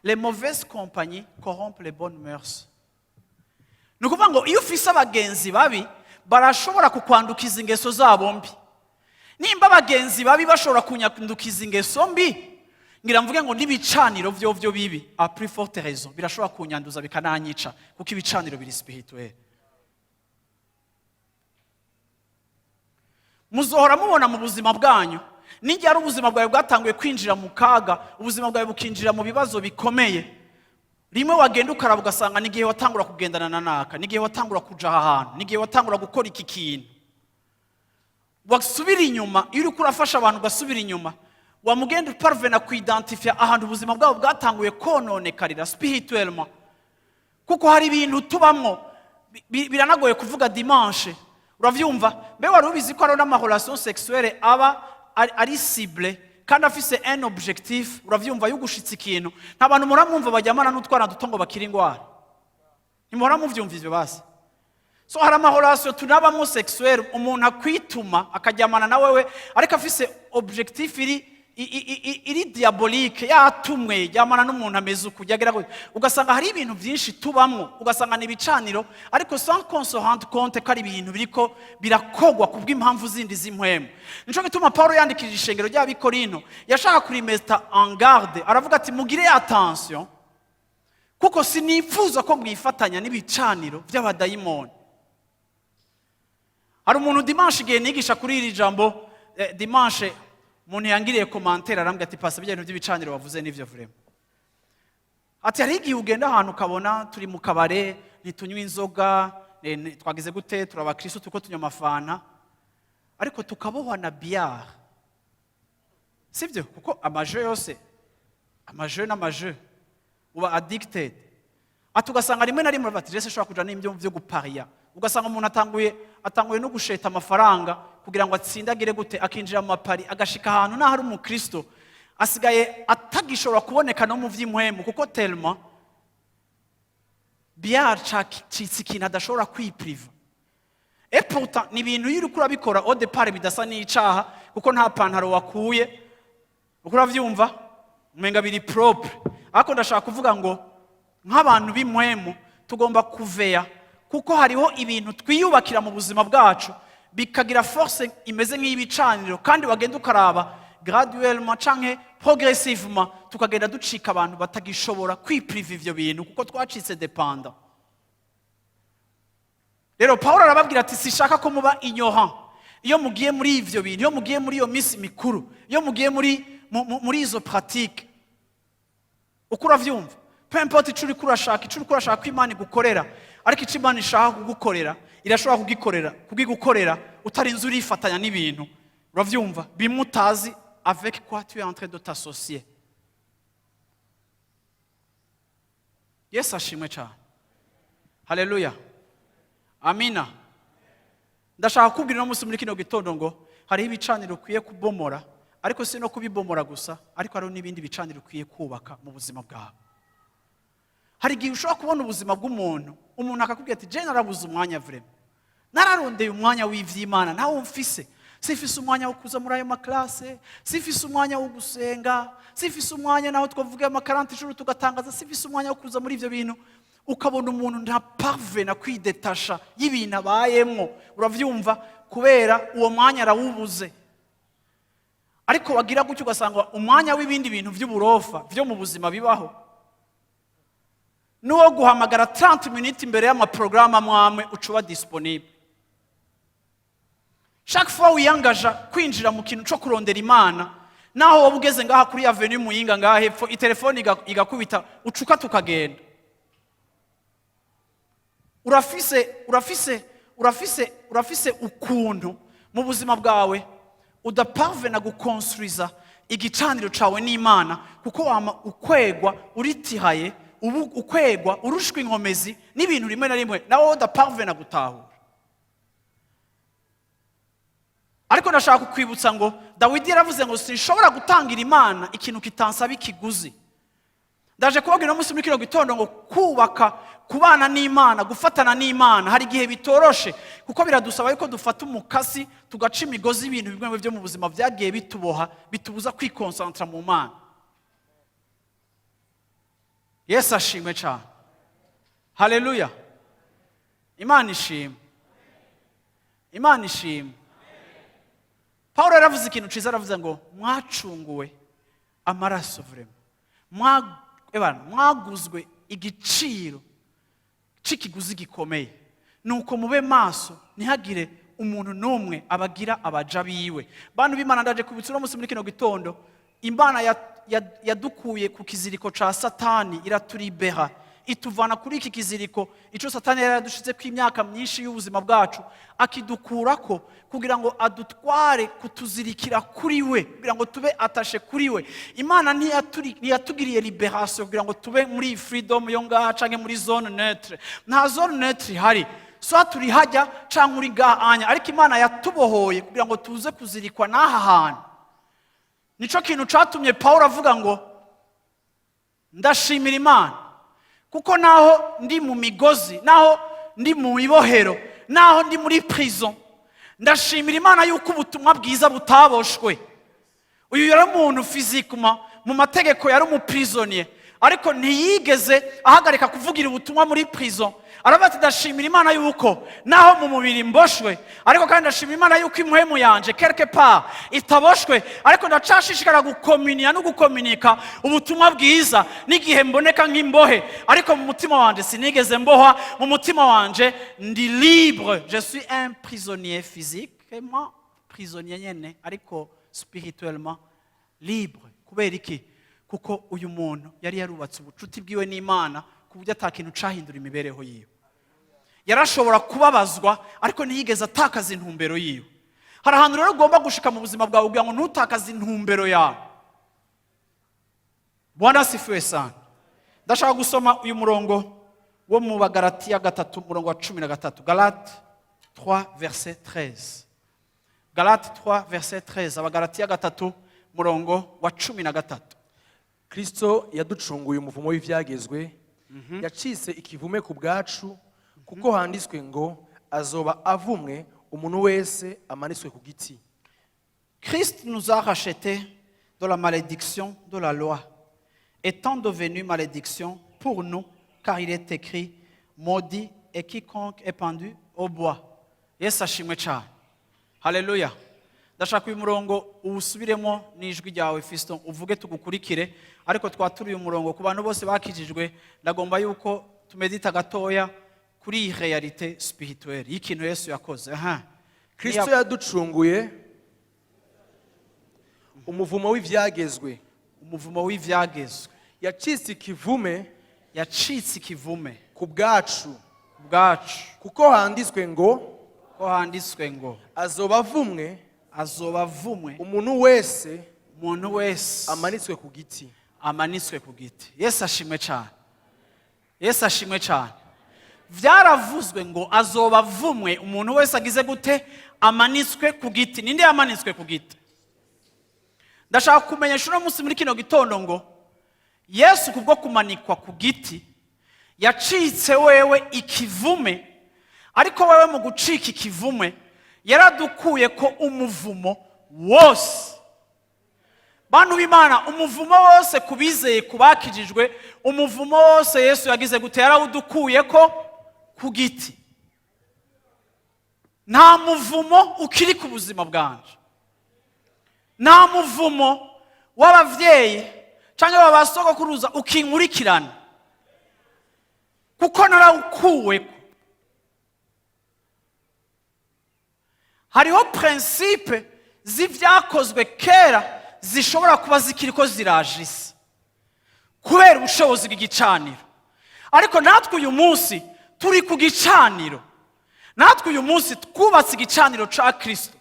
les mauvaises compagnies corrompent les bonnes mœurs. Ni ukuvuga ngo iyo ufise abagenzi babi, barashobora kukwandukiza ingeso zabo mbi. Nimba abagenzi babi bashobora kunyandukiza ingeso mbi, ngira mvuge ngo n'ibicaniro vyovyo bibi, à plus forte raison birashobora kunyanduza bikananyica, kuko ibicaniro biri spirituel. Muzohora mubona mu buzima bwanyu, n'igihe ari ubuzima bwawe bwatanguye kwinjira mu kaga, ubuzima bwawe bukinjira mu bibazo bikomeye, rimwe wagenda ukaraba ugasanga n'igihe watangura kugendana na naka, n'igihe watangura kuja aha hantu, n'igihe watangura gukora iki kintu. Wasubira inyuma, iyo uriko urafasha abantu ugasubira inyuma, wamugenda uparvena kuidentifia ahantu ubuzima bwabo bwatanguye kononekarira spirituellement, kuko hari ibintu tubamwo biranagoye kuvuga dimanche. Uravyumva? Mbe wari ubizi ko hariho n'ama relation sexuelle aba ari ciblé kandi afise un objectif, uravyumva, yo gushitsa ikintu? Nta bantu muramwumva bajyamana n'utwana duto ngo bakire ingwara? Ntimuhora muvyumva ivyo? Basi so hari ama relation tunabamo sexuelle, umuntu akwituma akaryamana na wewe, ariko afise objectif iri diabolique, yatumwe ryamana n'umuntu ameze uku yagira gutya. Ugasanga hari ibintu byinshi tubamwo, ugasanga ni ibicaniro, ariko sans qu'on se rende compte ko ari ibintu biriko birakogwa kubw'impamvu zindi z'impwemu. Nico gituma Paulo yandikije ishengero ry'Abikorino, yashaka kurimeta en garde, aravuga ati: "Mugire attention, kuko sinifuza ko mwifatanya n'ibicaniro by'abadayimoni." Hari umuntu dimanche, igihe nigisha kuri iri jambo, dimanche, umuntu yangiriye commentaire, arambwira ati: "Pastor, ibyo bintu by'ibicaniro wavuze nivyo vraiment." Ati: "Hari igihe ugenda ahantu ukabona turi mu kabare, ntitunywa inzoga, twagize gute, turi abakristo, turiko tunywa amafanta, ariko tukabohwa na billard, sibyo? Kuko ama jeux yose, ama jeux n'ama jeux, uba addicted." Ati ugasanga rimwe na rimwe bati: "Jese ushobora kuja n'ibyo byo guparia." Ugasanga umuntu atanguye no gusheta amafaranga kugira ngo atsindagire gute, akinjira mu mapari, agashika ahantu naho ari umukristo asigaye atagishobora kuboneka no mu vy'impwemu, kuko tellement billard cacitse ikintu adashobora kwipriva. Et pourtant ni ibintu iyo uriko urabikora, au départ bidasa n'icaha, kuko nta pantaro wakuye, uko uravyumva umenga biri propre. Ariko ndashaka kuvuga ngo nk'abantu b'impwemu tugomba kuveya, kuko hariho ibintu twiyubakira mu buzima bwacu bikagira force imeze nk'ibicaniro, kandi wagenda ukaraba graduellement canke progressivement tukagenda ducika abantu batagishobora kwipriva ivyo bintu, kuko twacitse dépendant. Rero Paul arababwira ati: "Sishaka ko muba ignorant iyo mugiye muri ivyo bintu, iyo mugiye muri iyo minsi mikuru, iyo mugiye muri izo pratique." Uko uravyumva, peu importe ico uriko urashaka, ico uriko urashaka ko Imana igukorera, ariko ico Imana ishaka kugukorera irashobora kugigukorera utarinze urifatanya n'ibintu, uravyumva, bimwe utazi avec quoi tu es en train de t'associer. Yesu ashimwe cyane. Haleluya, amina. Ndashaka kukubwira uno munsi muri kino gitondo ngo hariho ibicaniro ukwiye kubomora, ariko si no kubibomora gusa, ariko hariho n'ibindi bicaniro ukwiye kubaka mu buzima bwawe. Hari igihe ushobora kubona ubuzima bw'umuntu, umuntu akakubwira ati: "Je narabuze umwanya vraiment, nararondeye umwanya w'ivy'Imana nawo mfise, sifise umwanya wo kuza muri ayo ma classe, sifise umwanya wo gusenga, sifise umwanya naho twavuga ama 40 ijoro tugatangaza, sifise umwanya wo kuza muri ivyo bintu." Ukabona umuntu nta parvena kwidetacha y'ibintu abayemwo, uravyumva, kubera uwo mwanya arawubuze. Ariko wagira gutyo ugasanga umwanya w'ibindi bintu vy'uburofa vyo mu buzima bibaho, n'uwo guhamagara 30 minutes imbere y'amaporogaramu amwe uca uba disponible. Chaque fois wiyangaja kwinjira mu kintu cyo kurondera Imana, naho wowe ugeze ngaha kuri avenue Muyinga ngaha hepfo, itelefone igakubita, ucuka tukagenda. Urafise ukuntu mu buzima bwawe Udaparvena gukonstruiza igicaniro cawe n'Imana, kuko wama ukwegwa, uritihaye, ubu ukwegwa, urushwa inkomezi n'ibintu rimwe na rimwe nawe udaparvena gutahura. Ariko ndashaka kukwibutsa ngo Dawidi yaravuze ngo: "Sinshobora gutangira Imana ikintu kitansaba ikiguzi." Ndaje kubabwira uno munsi muri kino gitondo ngo kubaka, kubana n'Imana, gufatana n'Imana, hari igihe bitoroshe, kuko biradusaba yuko dufata umukasi tugaca imigozi y'ibintu bimwe byo mu buzima byagiye bituboha, bitubuza kwikonsantara mu Mana. Yesu ashimwe cyane. Haleluya! Imana ishimwe, Imana ishimwe. Paul yaravuze ikintu cyiza, aravuze ngo mwacunguwe amaraso, vraiment ebana, mwaguzwe igiciro c'ikiguzi gikomeye. Nuko mube maso, ntihagire umuntu n'umwe abagira abaja biwe. Bantu b'Imana, ndaje kubitsa uno munsi muri kino gitondo, Imana yadukuye ku kiziriko ca Satani, iraturibera, ituvana kuri iki kiziriko ico Satani yari yaradushizeko imyaka myinshi y'ubuzima bwacu, akidukurako kugira ngo adutware kutuzirikira kuri we, kugira ngo tube atashe kuri we. Imana ntiyatugiriye libération kugira ngo tube muri iyi freedom yo ngaha canke muri zone neutre. Nta zone neutre ihari, soit turi hajya canke uri ngaha anya. Ariko Imana yatubohoye kugira ngo tuze kuzirikwa n'aha hantu. Nico kintu catumye Paul avuga ngo: "Ndashimira Imana kuko naho ndi mu migozi, naho ndi mu ibohero, naho ndi muri prison, ndashimira Imana yuko ubutumwa bwiza butaboshwe." Uyu yari umuntu physiquement, mu mategeko yari umu prisonnier, ariko ntiyigeze ahagarika kuvugira ubutumwa muri prison. Aravuga ati: "Ndashimira Imana yuko naho mu mubiri mboshwe, ariko kandi ndashimira Imana yuko impwemu yanje quelque part itaboshwe, ariko ndacashishikara gukominia no gukominika ubutumwa bwiza n'igihe mboneka nk'imbohe. Ariko mu mutima wanje sinigeze mbohwa, mu mutima wanje ndi libre. Je suis un prisonnier physiquement, prisonnier nyene, ariko spirituellement libre." Kubera iki? Kuko uyu muntu yari yarubatse ubucuti bwiwe n'Imana ku buryo ata kintu cahindura imibereho yiwe. Yarashobora kubabazwa, ariko ntiyigeze atakaza intumbero yiwe. Hari ahantu rero ugomba gushika mu buzima bwawe kugira ngo ntutakaze intumbero yawe. Bwana asifiwe sana. Ndashaka gusoma uyu murongo wo mu Bagalatiya 3, umurongo wa 13, Galates 3 verset 13. Galates 3 verset 13, Abagalatiya 3, murongo wa 13. Kristo yaducunguye umuvumo w'ivyagezwe, yacitse ikivume ku bwacu, kuko handitswe ngo: "Azoba avumwe umuntu wese amanitswe ku giti." Christ nous a rachetés de la malédiction de la loi, étant devenu malédiction pour nous, car il est écrit: "Maudit est quiconque est pendu au bois." Yesu ashimwe cyane. Haleluya! Ndashaka uyu murongo uwusubiremo n'ijwi ryawe, Fiston, uvuge tugukurikire. Ariko twaturiye umurongo ku bantu bose bakijijwe. Ndagomba yuko tumedita gatoya kuri iyi réalité spirituelle y'ikintu Yesu yakoze. Aha. Kristo yaducunguye umuvumo w'ivyagezwe. Umuvumo w'ivyagezwe. Yacitse ikivume. Yacitse ikivume. Ku bwacu. Ku bwacu. Kuko handitswe ngo: Ko handitswe ngo: "Azoba avumwe "Azoba avumwe umuntu wese umuntu wese amanitswe ku giti." amanitswe ku giti." Yesu ashimwe cyane, Yesu ashimwe cyane. Byaravuzwe ngo azoba avumwe umuntu wese agize gute? Amanitswe ku giti. Ninde yamanitswe ku giti? Ndashaka kumenyesha uno munsi muri kino gitondo ngo Yesu kubwo kumanikwa ku giti yacitse wewe ikivume, ariko wewe mu gucika ikivume yaradukuye ko umuvumo wose. Bantu b'Imana, umuvumo wose ku bizeye, ku bakijijwe, umuvumo wose Yesu yagize gute? Yarawudukuye ko ku giti. Nta muvumo ukiri ku buzima bwanje, nta muvumo w'ababyeyi cyangwa w'abasogokuruza ukinkurikirana, kuko narawukuweko. Hariho principes z'ibyakozwe kera zishobora kuba zikiriko zirajisa kubera ubushobozi bw'igicaniro. Ariko natwe uyu munsi turi ku gicaniro, natwe uyu munsi twubatse igicaniro cya Kirisito.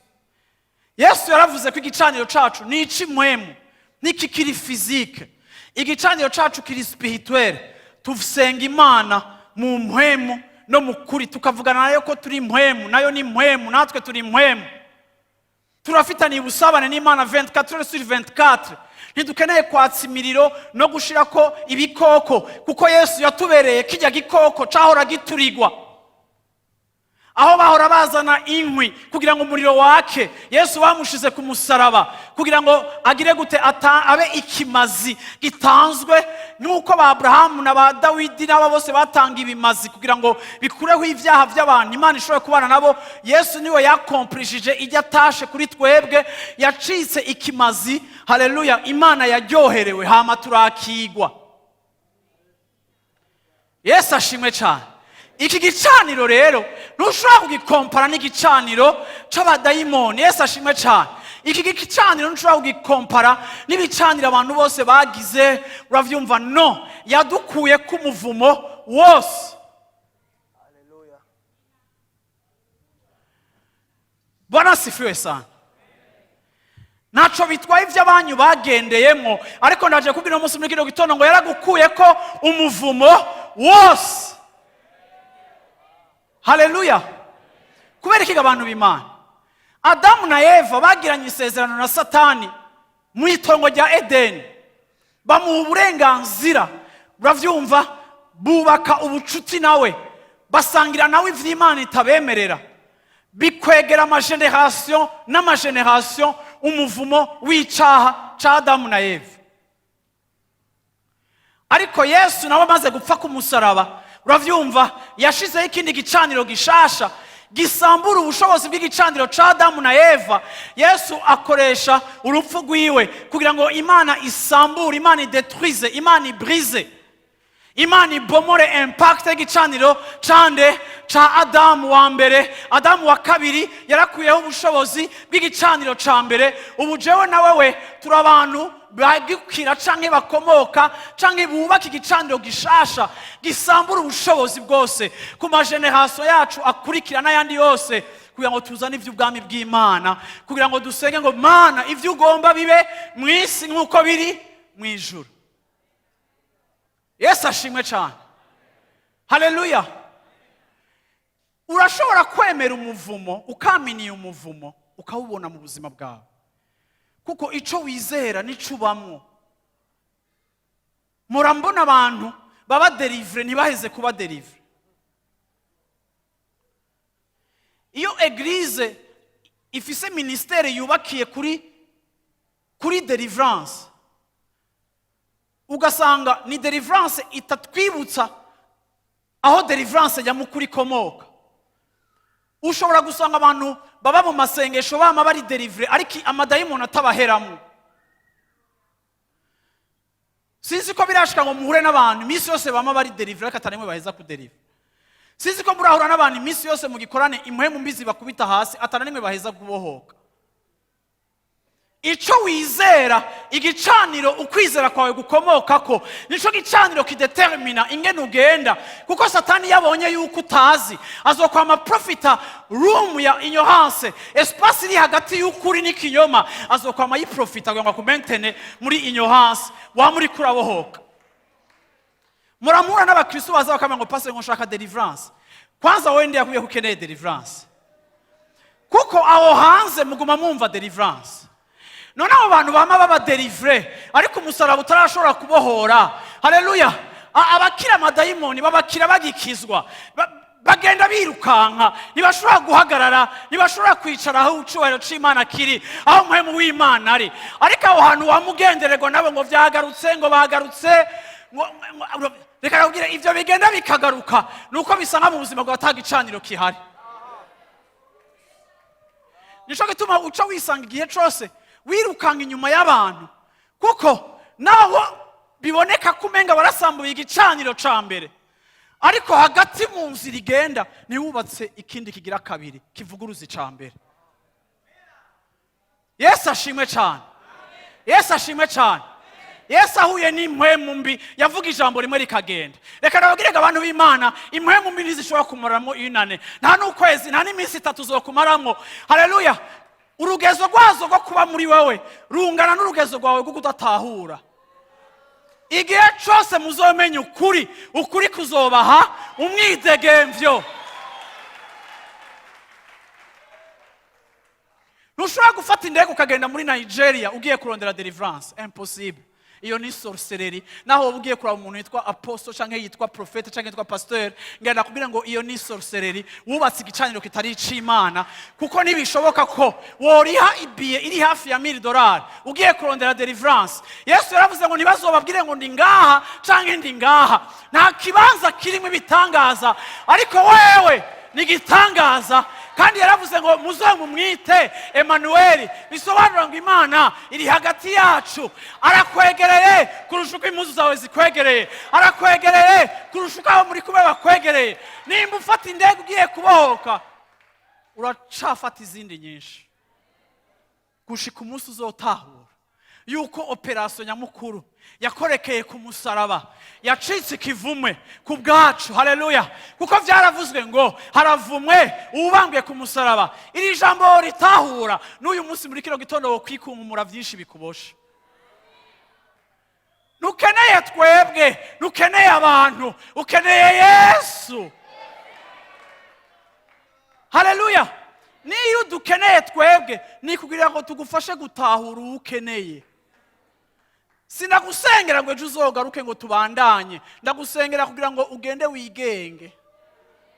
Yesu yaravuze ko igicaniro cacu ni ic'impwemu, n'ikikiri physique. Igicaniro cacu kiri spirituel. Tusenga Imana mu mpwemu no mu kuri, tukavugana nayo ko turi impwemu, nayo ni impwemu, natwe turi impwemu. Turafitaniye ubusabane n'Imana 24 heures sur 24. Ntidukeneye kwatsa imiriro no gushirako ibikoko, kuko Yesu yatubereye kijya gikoko cahora giturigwa. Aho bahora bazana inkwi kugira ngo umuriro wake, Yesu bamushize ku musaraba kugira ngo agire gute? Abe ikimazi gitanzwe, nk'uko ba Aburahamu na ba Dawidi n'aba bose batanga ibimazi kugira ngo bikureho ibyaha by'abantu, Imana ishobore kubana nabo. Yesu niwe yakomplishije ijya atashe kuri twebwe, yacitse ikimazi. Haleluya! Imana yaryoherewe, hama turakigwa. Yesu ashimwe cyane. Iki gicaniro rero ntushobora kugikompara n'igicaniro c'abadayimoni. Yesu ashimwe cyane. Iki gicaniro ntushobora kugikompara n'ibicaniro abantu bose bagize, uravyumva? No yadukuye k'umuvumo wose. Haleluya. Bwana asifiwe sana. Ntaco bitwaye iby'abanyu bagendeyemo, ariko ndaje kubwira umunsi muri kino gitondo ngo yaragukuye ko umuvumo wose. Haleluya! Kubera iki, abantu b'Imana? Adamu na Eva bagiranye isezerano na Satani mu itongo rya Edeni, bamuha uburenganzira, uravyumva? Bubaka ubucuti nawe, basangira nawe ivy'Imana itabemerera, bikwegera ama générations n'ama générations umuvumo w'icaha ca Adamu na Eva. Ariko Yesu nawe amaze gupfa ku musaraba, uravyumva, yashizeho ikindi gicaniro gishasha gisambura ubushobozi bw'igicaniro ca Adamu na Eva. Yesu akoresha urupfu rwiwe kugira ngo Imana isambure, Imana idetruize, Imana ibrise, Imana ibomore impact y'igicaniro cande? Ca Adamu wa mbere. Adamu wa kabiri yarakuyeho ubushobozi bw'igicaniro ca mbere. Ubu jewe na wewe turi abantu bagukira canke bakomoka canke bubaka igicaniro gishasha gisambura ubushobozi bwose ku ma générations yacu akurikira n'ayandi yose, kugira ngo tuzane iby'ubwami bw'Imana, kugira ngo dusenge ngo: "Mana, ibyo ugomba bibe mu isi nk'uko biri mu ijuru." Yesu ashimwe cyane. Haleluya! Urashobora kwemera umuvumo, ukaminiye umuvumo, ukawubona mu buzima bwawe, kuko icyo wizera nicyo ubamwo. Murambona abantu baba délivrés ntibaheze kuba délivrés. Iyo église ifise ministère yubakiye kuri délivrance, ugasanga ni délivrance itatwibutsa aho délivrance nyamukuru ikomoka. Ushobora gusanga abantu baba mu masengesho bama bari délivrés, ariko amadayimoni atabaheramo. Sinzi ko birashika ngo muhure n'abantu iminsi yose bama bari délivrés, ariko atarimwe baheza kuderivura. Sinzi ko murahura n'abantu iminsi yose mu gikorane impwemu mbi zibakubita hasi, atana nimwe baheza kubohoka. Icyo wizera, igicaniro ukwizera kwawe gukomoka ko, nicyo gicaniro kidetermina ingene ugenda, kuko Satani iyo abonye yuko utazi, azokwama profita room ya ignorance, espace iri hagati y'ukuri n'ikinyoma. Azokwama yiprofita kugira ngo akumentene muri ignorance waba uriko urabohoka. Muramura n'abakristo baza bakamenya ngo: "Pastor, ngo nshaka deliverance." Kwanza wowe ndi yakubwiye ko ukeneye deliverance? Kuko aho hanze muguma mwumva deliverance. None abo bantu bama baba délivrés, ariko umusaraba utarashobora kubohora. Haleluya! Abakira amadayimoni babakira bagikizwa. Bagenda birukanka, ntibashobora guhagarara, ntibashobora kwicara aho icyubahiro cy'Imana kiri, aho umuhemu w'Imana ari. Ariko aho hantu wamugendererwa nabo ngo byagarutse, ngo bagarutse, reka nakubwire, ibyo bigenda bikagaruka ni uko bisa nka mu buzima bwawe ata gicaniro kihari. Nico gituma uca wisanga igihe cose wirukanga inyuma y'abantu, kuko naho biboneka ko umenga barasambuye igicaniro ca mbere, ariko hagati mu nzira igenda ntiwubatse ikindi kigira kabiri kivuguruza ica mbere. Yesu ashimwe cyane. Yesu ashimwe cyane. Yesu ahuye n'impwemu mbi, yavuga ijambo rimwe rikagenda. Reka nababwire abantu b'Imana, impwemu mbi ntizishobora kumaramo inane, nta n'ukwezi, nta n'iminsi 3 zokumaramo. Haleluya! Urugezo rwazo rwo kuba muri wowe rungana n'urugezo rwawe rwo kudatahura. Igihe cyose muzomenya ukuri, ukuri kuzobaha umwidegemvyo. Ntushobora gufata indege ukagenda muri Nigeria ugiye kurondera deliverance, impossible. Iyo ni sorcellerie. Naho woba ugiye kuraba umuntu yitwa apostle canke yitwa prophète canke yitwa pasteur, ngenda kubwira ngo iyo ni sorcellerie. Wubatse igicaniro kitari ic'Imana, kuko ntibishoboka ko woriha ibiye iri hafi ya $1000 ugiye kurondera deliverance. Yesu yaravuze ngo ntibazobabwire ngo ndi ngaha canke ndi ngaha. Nta kibanza kirimo ibitangaza, ariko wewe ni igitangaza. Kandi yaravuze ngo muzomumwite Emanuweli, bisobanura ngo Imana iri hagati yacu. Arakwegereye kurusha uko impuzu zawe zikwegereye, arakwegereye kurusha uko abo muri kumwe bakwegereye. Nimba ufata indege ugiye kubohoka, uracafata izindi nyinshi gushika umunsi uzotahura yuko opération nyamukuru yakorekeye ku musaraba, yacitse ikivumwe ku bwacu. Haleluya! Kuko byaravuzwe ngo haravumwe uwubambwe ku musaraba. Iri jambo ritahura n'uyu munsi muri kino gitondo, wo kwikunkumura byinshi bikuboshe. Ntukeneye twebwe, ntukeneye abantu, ukeneye Yesu. Haleluya! Niyo udukeneye twebwe, ni kugira ngo tugufashe gutahura uwo ukeneye. Sinagusengera ngo ejo uzogaruke ngo tubandanye, ndagusengera kugira ngo ugende wigenge,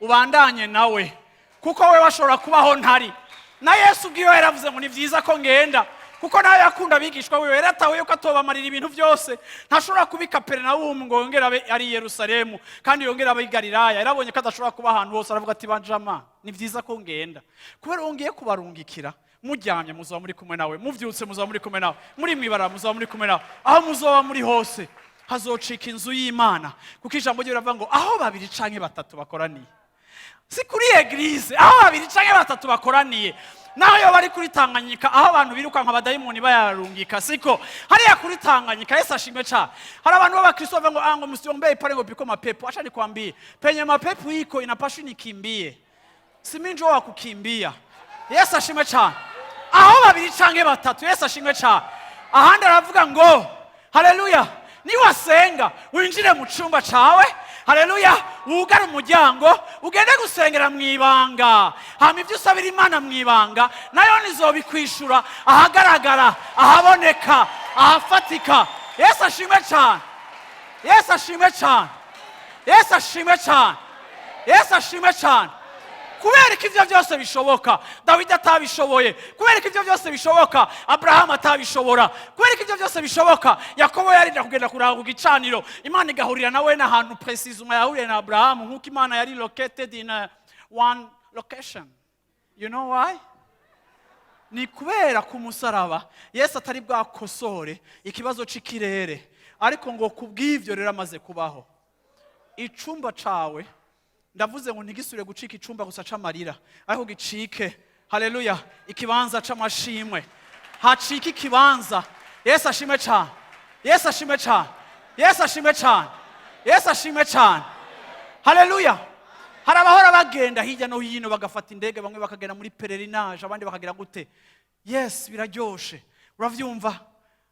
ubandanye nawe, kuko we washobora kubaho ntari. Na Yesu ubwiwe yaravuze ngo ni byiza ko ngenda, kuko nawe yakunda abigishwa wiwe. Yaratahuye ko atobamarira ibintu byose, ntashobora kuba i Kaperinawumu ngo yongere abe ari i Yerusalemu kandi yongere abe i Galilaya. Yarabonye ko adashobora kuba ahantu hose, aravuga ati: "Banjama, ni byiza ko ngenda, kubera uwo ngiye kubarungikira, muryamye muzaba muri kumwe nawe, muvyutse muzaba muri kumwe nawe, muri mw'ibarabara muzaba muri kumwe nawe, aho muzoba muri hose hazocika inzu y'Imana." Kuko ijambo rye riravuga ngo aho babiri canke batatu bakoraniye, si kuri église, aho babiri canke batatu bakoraniye, naho yo bari kuri Tanganyika, aho abantu birukanka abadayimoni bayarungika, siko hariya kuri Tanganyika. Yesu ashimwe cyane. Hari abantu b'abakristo bavuga ngo ah, ngo msiombee pale, ngo biko mapepo. Acha nikwambie, penye mapepo iko inapashwa nikimbie, si mimi njo wa kukimbia. Yesu ashimwe cyane. Aho babiri canke batatu. Yesu ashimwe cyane. Ahandi aravuga ngo, haleluya, niwasenga winjire mu cyumba cawe, haleluya, wugare umuryango, ugende gusengera mu ibanga, hama ibyo usabira Imana mu ibanga nayo nizobikwishura ahagaragara, ahaboneka, ahafatika. Yesu ashimwe cyane. Yesu ashimwe cyane. Yesu ashimwe cyane. Yesu ashimwe cyane. Kubera ko ibyo byose bishoboka, Dawidi atabishoboye. Kubera ko ibyo byose bishoboka, Aburahamu atabishobora. Kubera ko ibyo byose bishoboka, Yakobo yarinda kugenda kuraba ku gicaniro, Imana igahurira nawe n'ahantu précisément yahuriye na Aburahamu, nk'uko Imana yari located in one location. You know why? Ni kubera ku musaraba Yesu atari bwakosore ikibazo c'ikirere. Ariko ngo ku bw'ibyo rero amaze kubaho, icumba cawe, ndavuze ngo ntigisubire gucika icumba gusa c'amarira, ariko gicike, haleluya, ikibanza c'amashimwe, hacike ikibanza. Yesu ashimwe cyane. Yesu ashimwe cyane. Yesu ashimwe cyane. Yesu ashimwe cyane. Haleluya! Hari abahora bagenda hirya no hino, bagafata indege, bamwe bakagera muri pèlerinage, abandi bakagira gute. Yes, biraryoshe, uravyumva?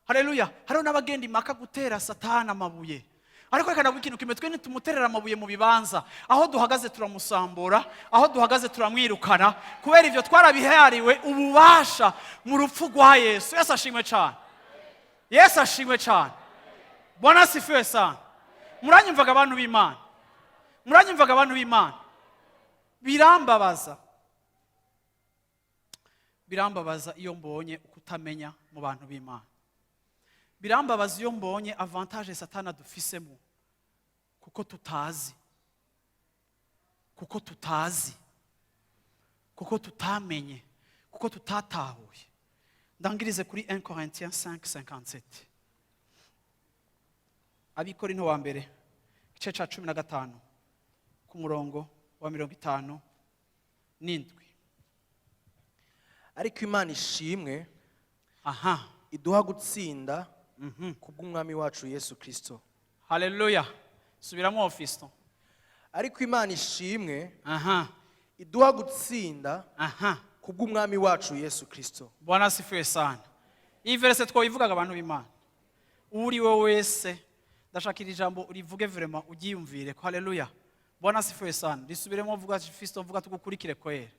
Haleluya! Hariho n'abagenda impaka gutera Satani amabuye. Ariko reka ndavuga ikintu kimwe: twe ntitumuterera amabuye mu bibanza. Aho duhagaze turamusambura, aho duhagaze turamwirukana. Kubera ibyo twarabihariwe ububasha mu rupfu rwa Yesu. Yesu ashimwe cyane. Yesu ashimwe cyane. Bwana asifiwe sana. Muranyumvaga, abantu b'Imana? Muranyumvaga, abantu b'Imana? Birambabaza, birambabaza iyo mbonye ukutamenya mu bantu b'Imana. Birambabaza iyo mbonye avantage Satana dufisemo, kuko tutazi, kuko tutazi, kuko tutamenye, kuko tutatahuye. Ndangirize kuri 1 Corinthiens 5:57, Abikorinto wa mbere igice cya 15 ku murongo wa 57. Ariko Imana ishimwe, iduha gutsinda kubw'Umwami wacu Yesu Kirisito. Haleluya! Subiramo, Fiston. Ariko Imana ishimwe, iduha gutsinda Kubw'Umwami wacu Yesu Kristo. Bwana asifiwe sana. Iyi verset twayivugaga, abantu b'Imana. Uri we wese, ndashaka iri jambo urivuge vraiment, uryiyumvire ko. Haleluya, Bwana asifiwe sana. Risubiremo, vuga Fisto, vuga tugukurikire kwera.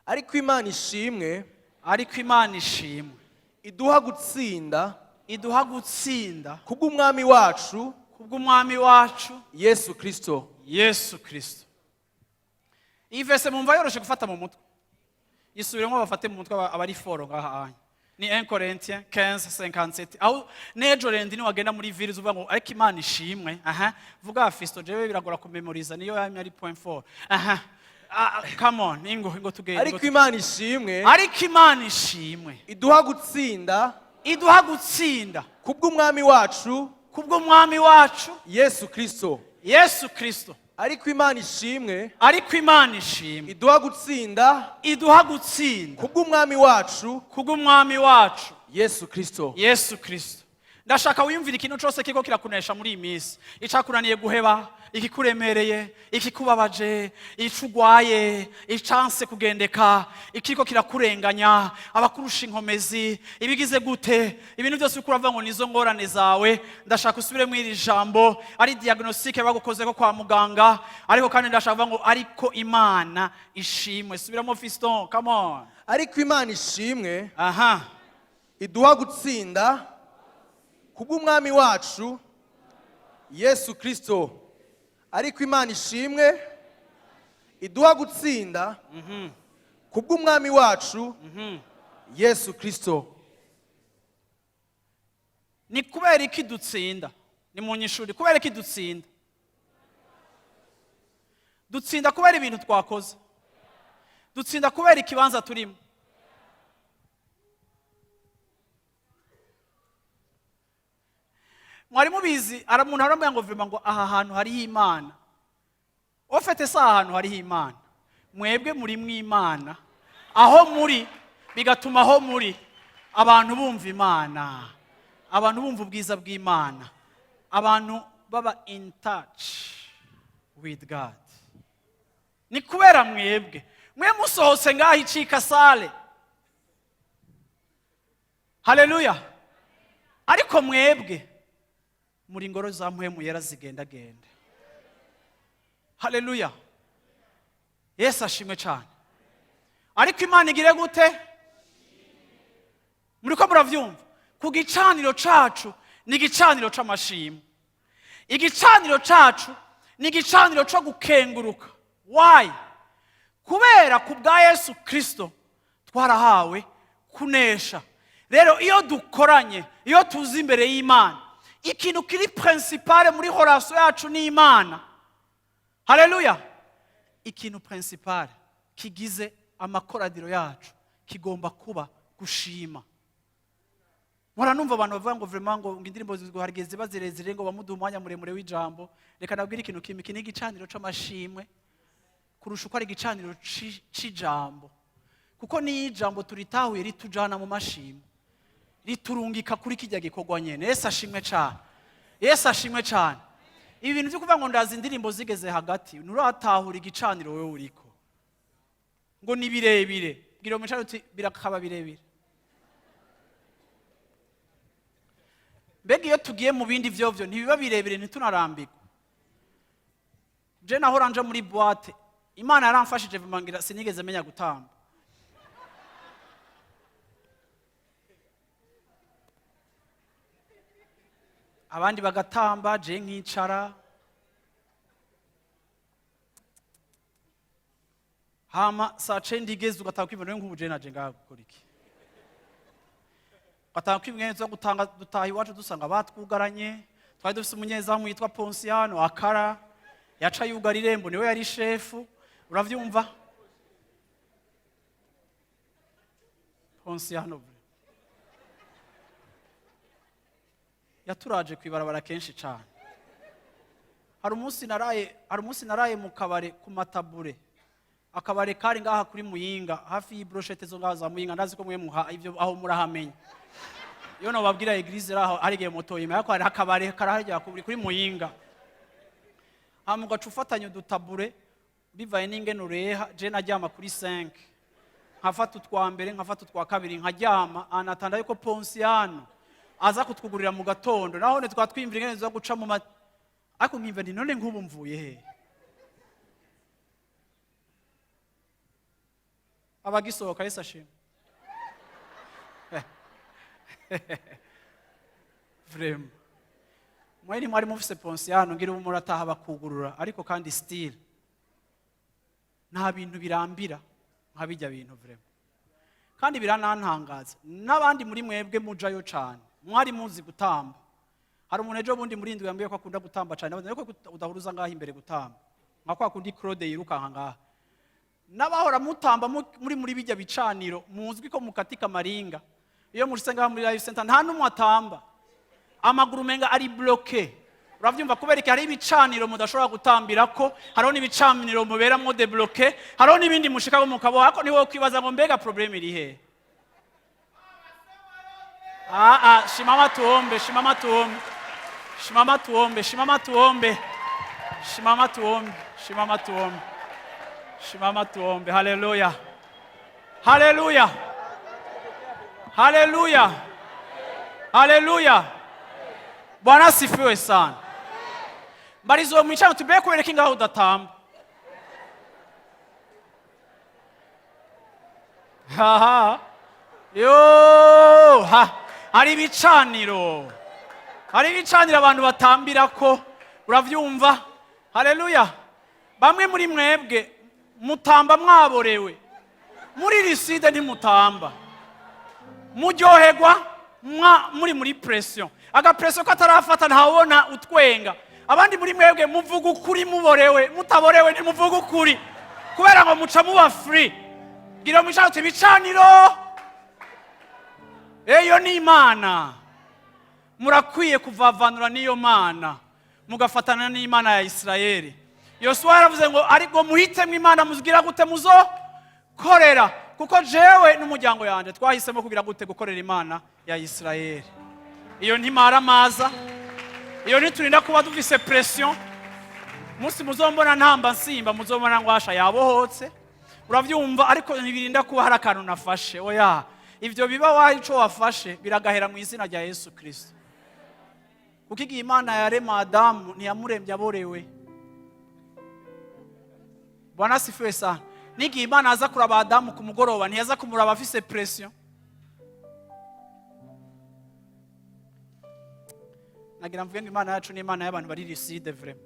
Ariko Imana ishimwe, Ariko Imana ishimwe, iduha gutsinda iduha gutsinda kubw'Umwami wacu kubw'Umwami wacu Yesu Kristo. Yesu Kristo. Iyi verset mumva yoroshe gufata mu mutwe? Isubiremo bafate mu mutwe abari foro ngaha anya. Ni 1 Corinthiens 15:57. Aho nejo rendi ni wagenda muri ville, uvuga ngo ariko Imana ishimwe. Aha, vuga Fisto, jewe biragora kumemoriza, niyo yamye ari point 4. Aha. Ah, come on, ingo ingo tugende. Ariko Imana ishimwe, Ariko Imana ishimwe, iduha gutsinda iduha gutsinda kubw'Umwami wacu kubw'Umwami wacu Yesu Kristo. Yesu Kristo. Ariko Imana ishimwe, Ariko Imana ishimwe, iduha gutsinda iduha gutsinda kubw'Umwami wacu kubw'Umwami wacu Yesu Kristo. Yesu Kristo. Ndashaka wiyumvira ikintu cyose kiriko kirakunesha muri iyi minsi, icakunaniye guheba, ikikuremereye, ikikubabaje, ico ugwaye, icanse kugendeka, ikiriko kirakurenganya, abakurusha inkomezi, ibigize gute, ibintu byose uriko uravuga ngo nizo ngorane zawe. Ndashaka usubire muri iri jambo, ari diagnostic bagukozeko kwa muganga, ariko kandi ndashaka kuvuga ngo ariko Imana ishimwe. Subiramo Fiston, come on. Ariko Imana ishimwe, iduha gutsinda kubw'Umwami wacu Yesu Kristo. Ariko Imana ishimwe, iduha gutsinda kubw'Umwami wacu Yesu Kristo. Ni kubera iki dutsinda? Ni mu nyishuri, kubera iki dutsinda? Dutsinda kubera ibintu twakoze? Dutsinda kubera ikibanza turimo? Mwari mubizi, ara umuntu aramubwira ngo vraiment, ngo aha hantu hariho Imana. Au fait, si aha hantu hariho Imana, mwebwe muri mw'Imana aho muri, bigatuma aho muri abantu bumva Imana, abantu bumva ubwiza bw'Imana, abantu baba in touch with God. Ni kubera mwebwe. Mwe musohotse ngaho icika salle. Haleluya! Ariko mwebwe muri ingoro za Mpwemu Yera zigendagenda. Haleluya, Yesu ashimwe cyane. Ariko Imana igire gute? Muriko muravyumva? Ku gicaniro cacu ni igicaniro c'amashimwe, igicaniro cacu ni igicaniro co gukenguruka. Why? Kubera ku bwa Yesu Kristo twarahawe kunesha. Rero iyo dukoranye, iyo tuzi imbere y'Imana, ikintu kiri principale muri relation yacu n'Imana, haleluya, ikintu principale kigize amakoraniro yacu kigomba kuba gushima. Mpora numva abantu bavuga ngo vraiment, ngo indirimbo hari igihe ziba zirezire, ngo bamuduha umwanya muremure w'ijambo. Reka nabwire ikintu kimwe: iki ni igicaniro c'amashimwe kurusha uko ari igicaniro c'ijambo, kuko niyo ijambo turitahuye ritujana mu mashimwe, riturungika kuri kijya gikorwa nyene. Yesu ashimwe cane, Yesu ashimwe cane. Ibi bintu byo kuvuga ngo ndazi indirimbo zigeze hagati, nturatahura igicaniro wewe uriko ngo ni birebire. Bwira uwo mwicara uti birakaba birebire. Mbega iyo tugiye mu bindi vyovyo ntibiba birebire, ntitunarambirwa? Je nahora nja muri boîte, Imana yaramfashije bimangira sinigeze menya gutamba. Abandi bagatamba, je nkicara. Hama saa cenda igeze ugataha kwibona nk'ubu je naje ngaha gukora iki? Ugataha kwibona tuza gutanga, dutaha iwacu dusanga batwugaranye. Twari dufise umunyezamu yitwa Ponsiano akara yaca yugara irembo, niwe yari shefu. Uravyumva, Ponsiano yaturaje kwibarabara kenshi cane. Hari umunsi naraye mu kabare ku matabure, akabare kari ngaha kuri Muyinga, hafi y'ibroshete zo ngaha za Muyinga. Ndazi ko mwe muha ivyo aho murahamenya. Iyo nobabwira église raho hari igihe moto yima, ariko hari akabare karahajya kuri Muyinga. Hama ugaca ufatanya udutabure bivaye n'ingene ureha. Je naryama kuri 5. Nkafata utwa mbere, nkafata utwa kabiri, nkaryama anatanda yuko Ponsiyano aza kutwugurira mu gatondo. Naho twaba twiyumvira ingene zo guca mu ma, ariko nkimva nti none nk'ubu mvuye he? Abagisohoka, Yesu ashimwe vraiment. Mwe mwari mufise Ponsiyano, ngira ubu murataha bakugurura, ariko kandi still nta bintu birambira nka bijya bintu vraiment. Kandi biranantangaza n'abandi muri mwebwe mujayo cane, mwari muzi gutamba. Hari umuntu ejo bundi muri indwi yambwiye ko akunda gutamba cane, ariko udahuruza ngaho imbere gutamba nka kwa kundi Claude yirukanka ngaha. N'abahora mutamba muri bijya bicaniro, muzwi ko mukatika maringa, iyo mushitse ngaha muri Life Center nta n'umwe atamba, amaguru umenga ari bloqué. Uravyumva? Kubera iki? Hari ibicaniro mudashobora gutambirako, hariho n'ibicaniro muberamwo débloqué, hariho n'ibindi mushikako mukaboha. Ariko niwowe kwibaza ngo mbega problème iri hehe? Ah, ah, shimama tuombe, shimama tuombe, shimama tuombe, shimama tuombe, shimama tuombe, shimama tuombe, shimama tuombe. Haleluya, haleluya, haleluya, haleluya! Bwana asifiwe sana. Mbarizo mwicano tubeye kubereka ingaho udatamba. Haha, yo ha, hari ibicaniro, hari ibicaniro abantu batambirako. Uravyumva? Haleluya! Bamwe muri mwebwe mutamba mwaborewe, muri riside ntimutamba, muryoherwa muri pression, agapression katarafata ntawubona utwenga. Abandi muri mwebwe muvuga ukuri muborewe, mutaborewe ntimuvuga ukuri, kubera ngo muca muba free. Gira mwicaro uti ibicaniro eyo ni Imana. Murakwiye kuvavanura n'iyo Mana, mugafatana n'Imana ya Isirayeli. Yosuwa yaravuze ngo ariko muhitemo Imana muzigira gute muzokorera, kuko jewe n'umuryango yanjye twahisemo kugira gute? Gukorera Imana ya Isirayeli. Iyo ntimaramaza, iyo ntiturinda kuba dufise pression. Umunsi muzombona ntamba nsimba, muzobona ngo hasha yabohotse. Uravyumva? Ariko ntibirinda kuba hari akantu nafashe, oya. Ivyo biba waho ico wafashe biragahera mu izina rya Yesu Kristo, kuko igihe Imana yarema Adamu ntiyamuremye aborewe. Bwana asifiwe sana. N'igihe Imana aza kuraba Adamu ku mugoroba, ntiyaza kumuraba afise pression. Nagira mvuge ngo Imana yacu ni Imana y'abantu bari lucide vraiment.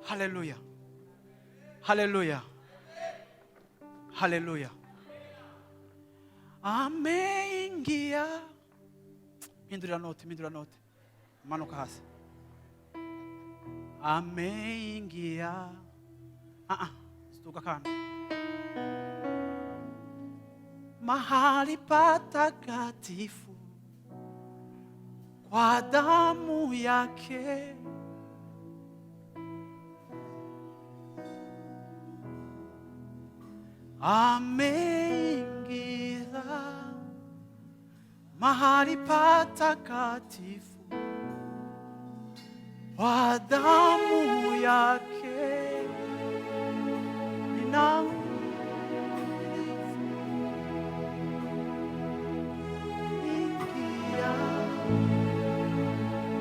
Haleluya, haleluya, haleluya! Ameingia. Hindurira note, hindurira note, manuka hasi. Ameingia. Ah, ah, stuka kando mahali patakatifu kwa damu yake. Ameingia mahali patakatifu kwa damu yake. Nina ingia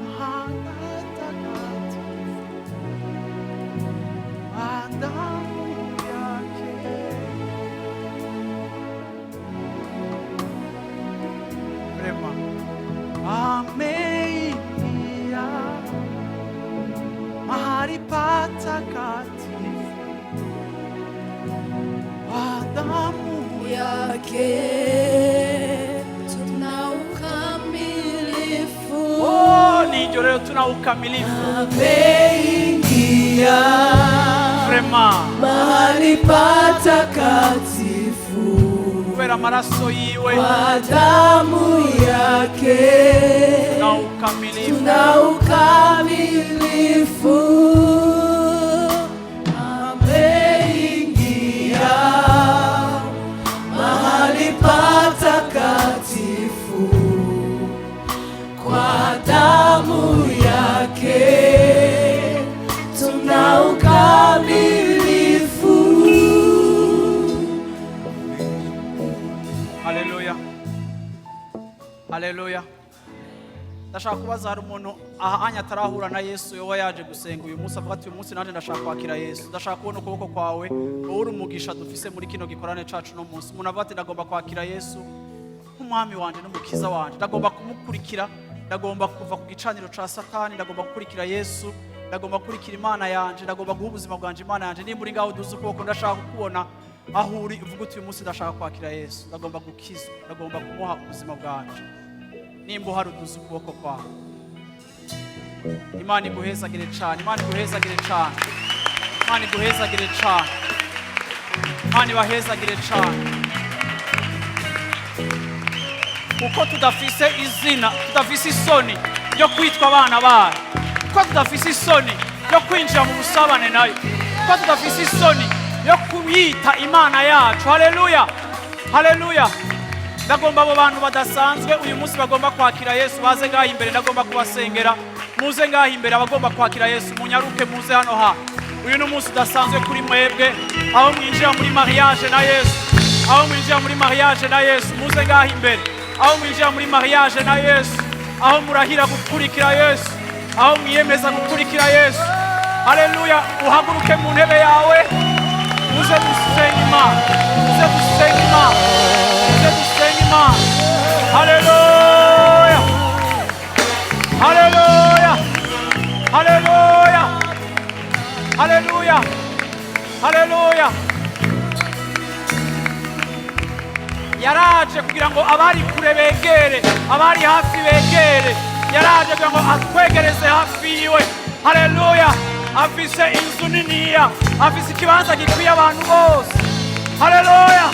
mahali patakatifu kwa damu yake. Vraiment. Ameingia mahali patakatifu kwa damu yake tuna ukamilifu. Oh, ni leo tuna ukamilifu. Ameingia Vraiment. mahali patakatifu Kubera amaraso yiwe kwa damu yake na ukamilifu. Tuna ukamilifu. Ameingia mahali patakatifu kwa damu yake tuna ukamilifu. Haleluya, haleluya. Ndashaka kubaza, hari umuntu aha anya atarahura na Yesu, yoba yaje gusenga uyu munsi, avuga ati: "Uyu munsi nanjye ndashaka kwakira Yesu"? Ndashaka kubona ukuboko kwawe, wowe uri umugisha dufise muri kino gikorane cacu no munsi. Umuntu avuga ati: "Ndagomba kwakira Yesu nk'umwami wanje n'umukiza wanje, ndagomba kumukurikira, ndagomba kuva ku gicaniro ca Satani, ndagomba gukurikira Yesu, ndagomba gukurikira Imana yanje, ndagomba guha ubuzima bwanje Imana yanje." Nimba uri ngaho, uduze ukuboko, ndashaka kukubona aho uri, uvuga uti: "Uyu munsi ndashaka kwakira Yesu, ndagomba gukizwa, ndagomba kumuha ubuzima bwanje." Nimba uhari, uduze ukuboko kwawe. Imana iguhezagire cyane, Imana iguhezagire cyane, Imana iguhezagire cyane, Imana ibahezagire cyane. Kuko tudafise izina, tudafise isoni ryo kwitwa abana bayo, kuko tudafise isoni yo kwinjira mu busabane nayo, kuko tudafise isoni yo kuyita Imana yacu. Haleluya, haleluya. Ndagomba abo bantu badasanzwe uyu munsi bagomba kwakira Yesu baze ngaho imbere, ndagomba kubasengera. Muze ngaho imbere, abagomba kwakira Yesu, munyaruke muze hano. Ha uyu ni umunsi udasanzwe kuri mwebwe, aho mwinjira muri mariage na Yesu, aho mwinjira muri mariage na Yesu. Muze ngaho imbere, aho mwinjira muri mariage na Yesu, aho murahira gukurikira Yesu, aho mwiyemeza gukurikira Yesu. Haleluya. Uhaguruke mu ntebe yawe, uze dusenga Imana, uze dusenga Imana, uze dusenga Imana. Haleluya, haleluya, haleluya, haleluya, haleluya. Yaraje kugira ngo abari kure begere, abari hafi begere. Yaraje kugira ngo atwegereze hafi yiwe. Haleluya. Afise inzu niniya, afise ikibanza gikwiye abantu bose. Haleluya.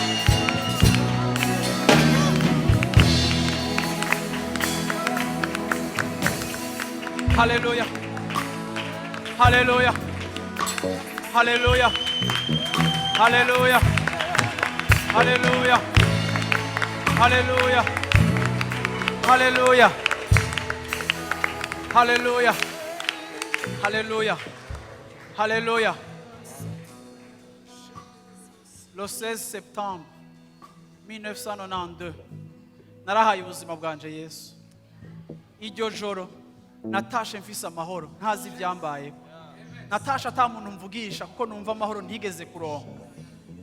Haleluya, haleluya, haleluya, haleluya, haleluya, haleluya, haleluya, haleluya, haleluya, haleluya. Le 16 septembre 1992 narahaye ubuzima bwanje Yesu. Iryo joro natashe mfise amahoro, ntazi ibyambayeho. Natashe ata muntu mvugisha, kuko numva amahoro ntigeze kuronka.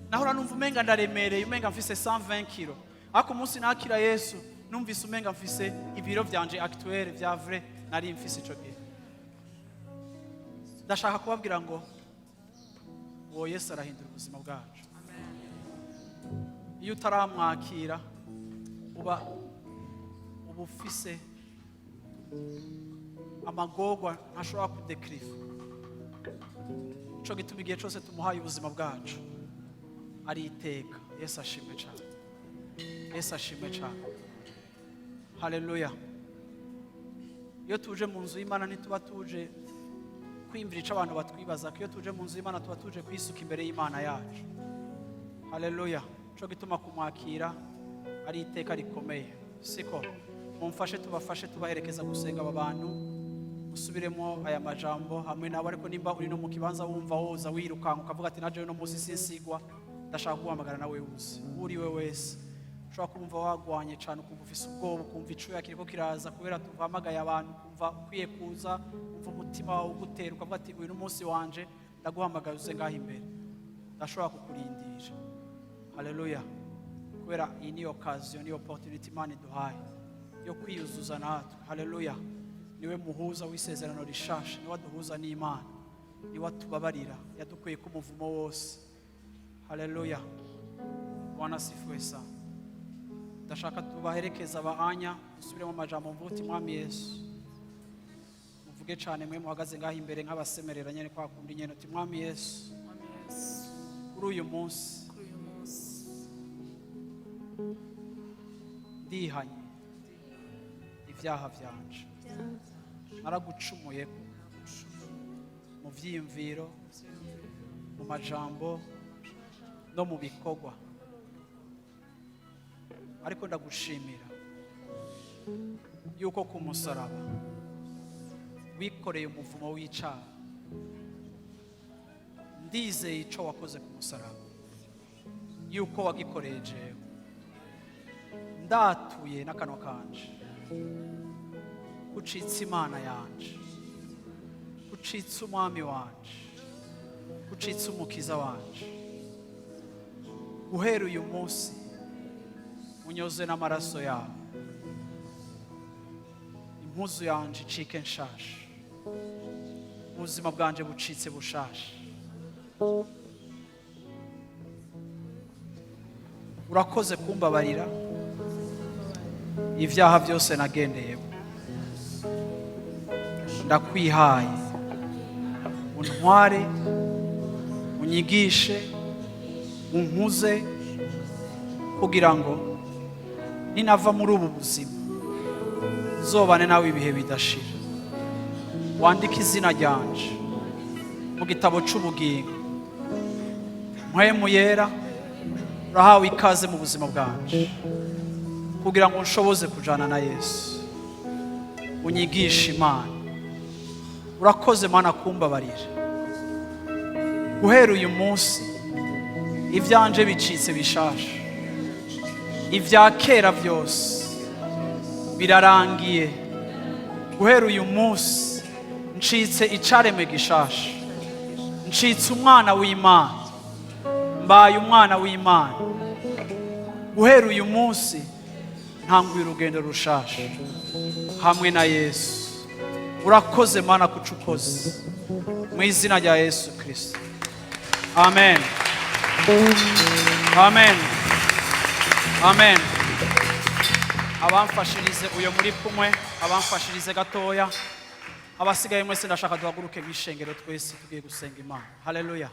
Nahora numva umenga ndaremereye, umenga mfise 120 kilo, ariko umunsi nakira Yesu numvise umenga mfise ibiro vyanje actuel vya vrai nari mfise ico gihe. Ndashaka kubabwira ngo uwo Yesu arahindura ubuzima bwacu. Iyo utaramwakira, uba ufise amagorwa ntashobora kudekiriva. Ico gituma igihe cyose tumuhaye ubuzima bwacu ari iteka. Yesu ashimwe cyane, Yesu ashimwe cyane. Haleluya. Iyo tuje mu nzu y'Imana, ntituba tuje kwiyumvira icyo abantu batwibaza. Iyo tuje mu nzu y'Imana, tuba tuje kwisuka imbere y'Imana yacu. Haleluya. Cyo gituma kumwakira ari iteka rikomeye, siko? Mumfashe tubafashe, tubaherekeza gusenga aba bantu. Usubiremo aya majambo hamwe nabo. Ariko nimba uri no mu kibanza wumva woza wirukanka, ukavuga ati: "Naje uno munsi sinsigwa, ndashaka guhamagara nawe uze," uri we wese ushobora kumva wagwanye cyane, ukumva ufise ubwoba, ukumva icuya kiriko kiraza kubera tuhamagaye abantu, ukumva ukwiye kuza, umva umutima wawe ugutera, ukavuga ati: "Uyu ni umunsi wanje," ndaguhamagaye uze ngaho imbere, ndashobora kukurindira. Haleluya. Kubera iyi ni occasion, ni opportunity Imana iduhaye yo kwiyuzuza natwe. Haleluya. Niwe muhuza w'isezerano rishasha, niwe aduhuza n'Imana, niwe atubabarira, yadukuye ku muvumo wose. Haleluya. Bwana asifiwe sana. Ndashaka tubaherekeza abahanya, dusubiremo amajambo, mvuga uti: "Mwami Yesu." Muvuge cyane mwe muhagaze ngaho imbere nk'abasemerera nyene, kwa kundi nyene, uti: "Mwami Yesu, Mwami Yesu, kuri uyu munsi kuri uyu munsi ndihanye ibyaha byanje. Naragucumuyeko mu vyiyumviro, mu majambo no mu bikorwa, ariko ndagushimira yuko ku musaraba wikoreye umuvumo w'icyaha. Ndizeye ico wakoze ku musaraba, yuko wagikoreye jewe. Ndatuye n'akanwa kanje ucitse Imana yanje, ucitse Umwami wanje, ucitse Umukiza wanje. Guhera uyu munsi unyoze n'amaraso yawe, impuzu yanje icike nshasha, ubuzima bwanje bucitse bushasha. Urakoze kumbabarira ibyaha byose nagendeyemo. Ndakwihaye, untware, unyigishe, unkuze, kugira ngo ninava muri ubu buzima nzobane nawe ibihe bidashira. Wandike izina ryanje mu gitabo c'ubugingo. Mpwemu Yera, urahawe ikaze mu buzima bwanje kugira ngo nshoboze kujana na Yesu, unyigishe Imana. Urakoze Mana kumbabarira. Guhera uyu munsi ibyanje bicitse bishasha, ibya kera byose birarangiye. Guhera uyu munsi ncitse icaremwe gishasha, ncitse umwana w'Imana, mbaye umwana w'Imana. Guhera uyu munsi ntanguye urugendo rushasha hamwe na Yesu. Urakoze Mana kuco ukoze, mu izina rya Yesu Kirisito, amen, amen, amen. Abamfashirize uyo muri kumwe, abamfashirize gatoya. Abasigaye mwese, ndashaka duhaguruke nk'ishengero twese, tugiye gusenga Imana. Haleluya!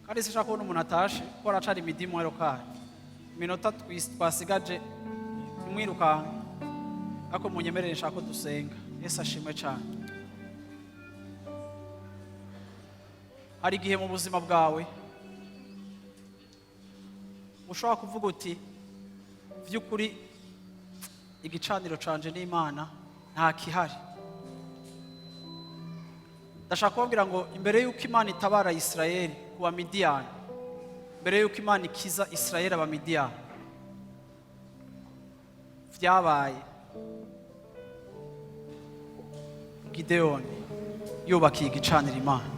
Kandi sinshaka kubona umuntu atashe kuko aracari imidimu erokari. Iminota twasigaje ntimwirukanke, ariko munyemerere nshaka ko dusenga. Yesu ashimwe cyane. Hari igihe mu buzima bwawe ushobora kuvuga uti: "By'ukuri igicaniro canje n'Imana nta kihari." Ndashaka kubabwira ngo imbere y'uko Imana itabara Isirayeli ku Bamidiyani, mbere y'uko Imana ikiza Isirayeli Abamidiyani, vyabaye Gideyoni yubakiye igicaniro Imana.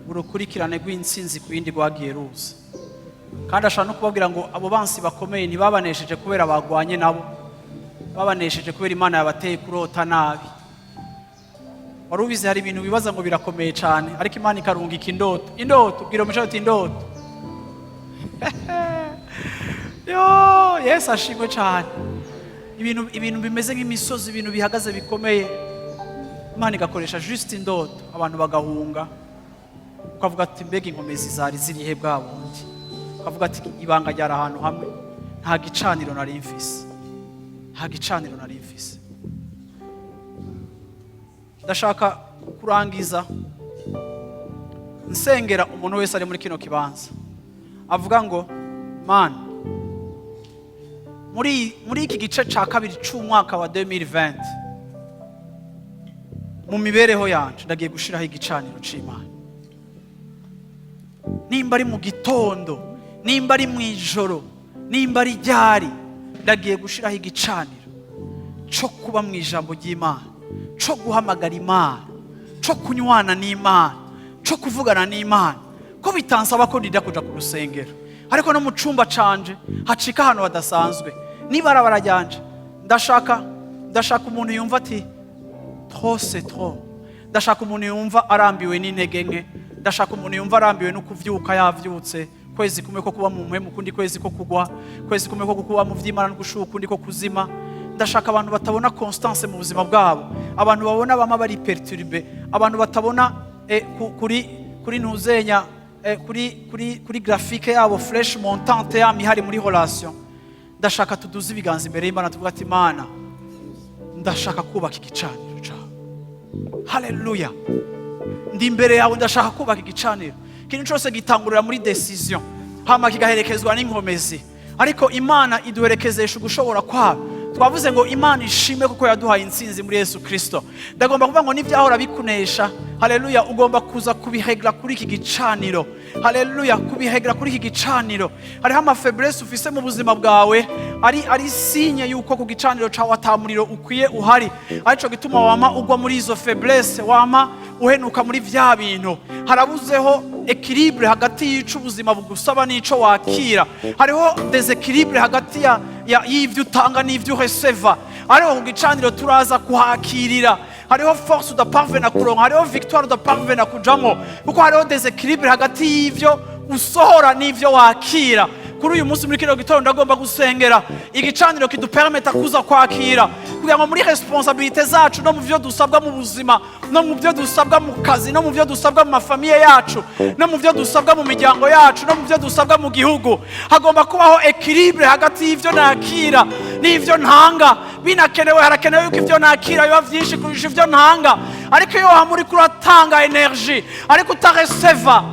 Urukurikirane rw'intsinzi ku yindi rwagiye ruza. Kandi ashobora no kubabwira ngo abo bansi bakomeye ntibabanesheje kubera bagwanye nabo, babanesheje kubera Imana yabateye kurota nabi. Wari ubizi? Hari ibintu bibaza ngo birakomeye cyane, ariko Imana ikarungika indoto. Indoto, bwira umuco uti: "Indoto." Yo, Yesu ashimwe cyane. Ibintu bimeze nk'imisozi, ibintu bihagaze bikomeye, Imana igakoresha juste indoto, abantu bagahunga. Ukavuga ati: "Mbega inkomezi zari zirihe bwa bundi?" Ukavuga ati: "Ibanga ryari ahantu hamwe, nta gicaniro nari mfise, nta gicaniro nari mfise." Ndashaka kurangiza nsengera umuntu wese ari muri kino kibanza avuga ngo: "Mana, muri iki gice cya kabiri c'umwaka wa 2020, mu mibereho yanje ndagiye gushiraho igicaniro c'Imana. Nimba ari mu gitondo, nimba ari mu ijoro, nimba ari ryari, ndagiye gushiraho igicaniro cyo kuba mu ijambo ry'Imana, cyo guhamagara Imana, cyo kunywana n'Imana, cyo kuvugana n'Imana, ko bitansaba ko ndinda kuja ku rusengero, ariko no mu cumba canje hacika ahantu hadasanzwe n'ibarabara ryanje." Ndashaka umuntu yumva ati: "Trop c'est trop." Ndashaka umuntu yumva arambiwe n'intege nke. Ndashaka umuntu yumva arambiwe no kuvyuka yavyutse, kwezi kumwe ko kuba mu mpwemu, ukundi kwezi ko kugwa, kwezi kumwe ko kuba mu vy'Imana no gushuka, ukundi ko kuzima. Ndashaka abantu batabona constance mu buzima bwabo, abantu babona bama bari perturbé, abantu batabona kuri ntuzenya kuri graphique yabo flèche montante yama ihari muri relation. Ndashaka tuduze ibiganza imbere y'Imana, tuvuga ati: "Imana, ndashaka kubaka igicaniro cyawe." Haleluya! Ndi imbere yawe, ndashaka kubaka igicaniro. Ikintu cyose gitangurira muri décision, hama kigaherekezwa n'inkomezi, ariko Imana iduherekezesha ugushobora kwayo. Twavuze ngo Imana ishimwe kuko yaduhaye intsinzi muri Yesu Kirisito. Ndagomba kuvuga ngo n'ibyahora bikunesha, haleluya, ugomba kuza kubihegera kuri iki gicaniro. Haleluya, kubihegera kuri iki gicaniro. Hariho ama faiblesses ufise mu buzima bwawe ari signe yuko ku gicaniro cawe ata muriro ukwiye uhari, arico gituma wama ugwa muri izo faiblesses, wama uhenuka muri vya bintu. Harabuzeho équilibre hagati y'ico ubuzima bugusaba n'ico wakira. Hariho déséquilibre hagati y'ivyo utanga n'ivyo ureseva. Ariko ku gicaniro turaza kuhakirira. Hariho force udaparvena kuronka, hariho victoire udaparvena kujamwo, kuko hariho déséquilibre hagati y'ivyo usohora n'ivyo wakira. Kuri uyu munsi, muri kino gitondo, ndagomba gusengera igicaniro kidupermeta kuza kwakira, kugira ngo muri responsabilités zacu, no mu byo dusabwa mu buzima, no mu byo dusabwa mu kazi, no mu byo dusabwa mu ma familles yacu, no mu byo dusabwa mu miryango yacu, no mu byo dusabwa mu gihugu, hagomba kubaho équilibre hagati y'ivyo nakira n'ivyo ntanga. Binakenewe, harakenewe yuko ivyo nakira biba vyinshi kurusha ivyo ntanga. Ariko iyo wama uriko uratanga énergie ariko utareseva,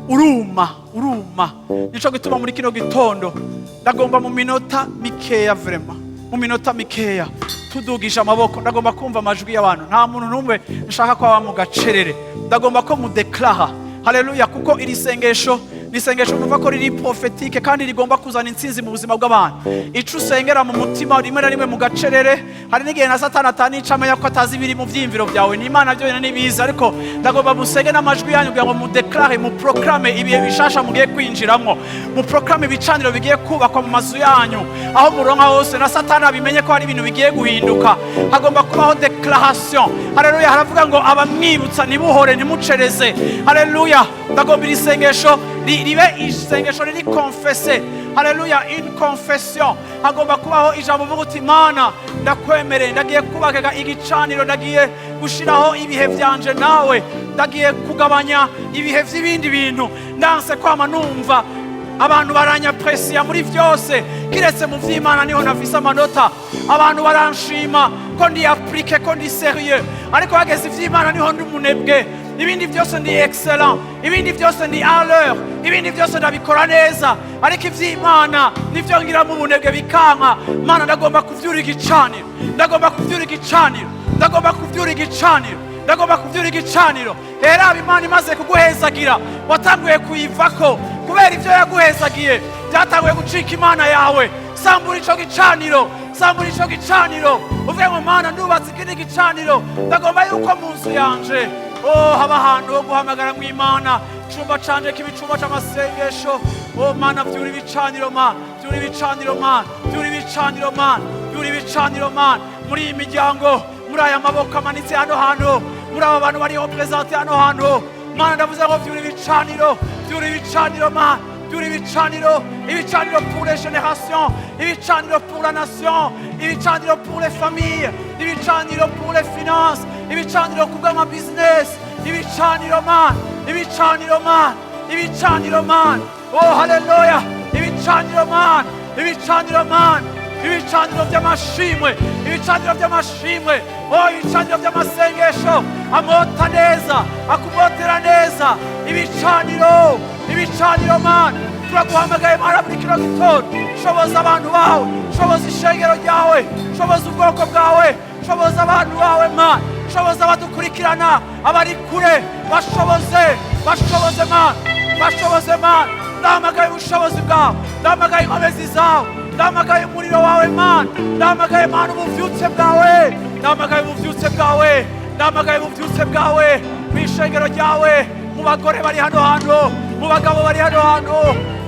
uruma, uruma. Nico gituma muri kino gitondo ndagomba mu minota mikeya, vraiment mu minota mikeya, tudugisha amaboko. Ndagomba kumva amajwi y'abantu. Nta muntu n'umwe nshaka ko aba mu gacerere. Ndagomba ko mudeklara, haleluya, kuko iri sengesho ni isengesho numva ko riri prophétique kandi rigomba kuzana intsinzi mu buzima bw'abantu. Ico usengera mu mutima rimwe na rimwe mu gacerere, hari n'igihe na Satani atanica amenya ko atazi ibiri mu vyiyumviro byawe. Ni Imana byonyine nibizi. Ariko ndagomba musenge n'amajwi yanyu kugira ngo mudeklare, muproklame ibihe bishasha mugiye kwinjiramwo, muproklame ibicaniro bigiye kubakwa mu mazu yanyu, aho muronka hose, na Satani abimenye ko hari ibintu bigiye guhinduka. Hagomba kubaho déclaration. Haleluya. Haravuga ngo abamwibutsa ntibuhore, ntimucereze. Haleluya. Ndagomba iri sengesho ribe isengesho riri confessé. Haleluya, une confession. Hagomba kubaho ijambo uvuga uti: "Mana, ndakwemereye, ndagiye kubaka igicaniro, ndagiye gushiraho ibihe vyanje nawe, ndagiye kugabanya ibihe vy'ibindi bintu. Ndanse kwama numva abantu baranyapresiya muri vyose, kiretse mu vy'Imana niho nafise amanota. Abantu baranshima ko ndi appliqué, ko ndi sérieux, ariko hageze ivy'Imana niho ndi umunebwe. Ibindi byose ndi excellent, ibindi byose ndi à l'heure, ibindi byose ndabikora neza, ariko ivy'Imana nivyo ngiramo ubunebwe bikanka. Mana, ndagomba kuvyura igicaniro, ndagomba kuvyura igicaniro, ndagomba kuvyura igicaniro, ndagomba kuvyura igicaniro." Rero aba Imana imaze kuguhezagira, watanguye kuyivako kubera ibyo yaguhezagiye byatanguye gucika imana yawe. Sambura ico gicaniro, sambura ico gicaniro, uvuge ngo: "Mana, ndubatse ikindi gicaniro. Ndagomba yuko mu nzu yanje, oh, haba ahantu ho guhamagara mu Imana. Icumba canje kiba icumba c'amasengesho. Oh Mana, vyura ibicaniro, ma vyura ibicaniro, ma vyura ibicaniro, ma vyura ibicaniro, ma muri iyi miryango, muri aya maboko amanitse hano hantu, muri aba bantu bari représentés hano hantu. Mana, ndavuze ngo vyura ibicaniro, vyura ibicaniro, ma vyura ibicaniro, ibicaniro pour les générations, ibicaniro pour la nation, ibicaniro pour les familles, ibicaniro pour les finances, ibicaniro ku bw'ama business, ibicaniro man, ibicaniro man, ibicaniro man. Oh haleluya, ibicaniro man, ibicaniro man, ibicaniro by'amashimwe, ibicaniro by'amashimwe. Oh, ibicaniro by'amasengesho amota neza, akumotera neza. Ibicaniro, ibicaniro man. Turaguhamagaye Mana muri kino gitondo. Shoboza abantu bawe, shoboza ishengero ryawe, shoboza ubwoko bwawe, shoboza abantu bawe Mana, shoboza abadukurikirana, abari kure, bashoboze, bashoboze Mana, bashoboze Mana. Ndahamagaye ubushobozi bwawe, ndahamagaye inkomezi zawe, ndahamagaye umuriro wawe Mana, ndahamagaye Mana ubuvyutse bwawe, ndahamagaye ubuvyutse bwawe, ndahamagaye ubuvyutse bwawe mu ishengero ryawe, mu bagore bari hano hantu, mu bagabo bari hano hantu,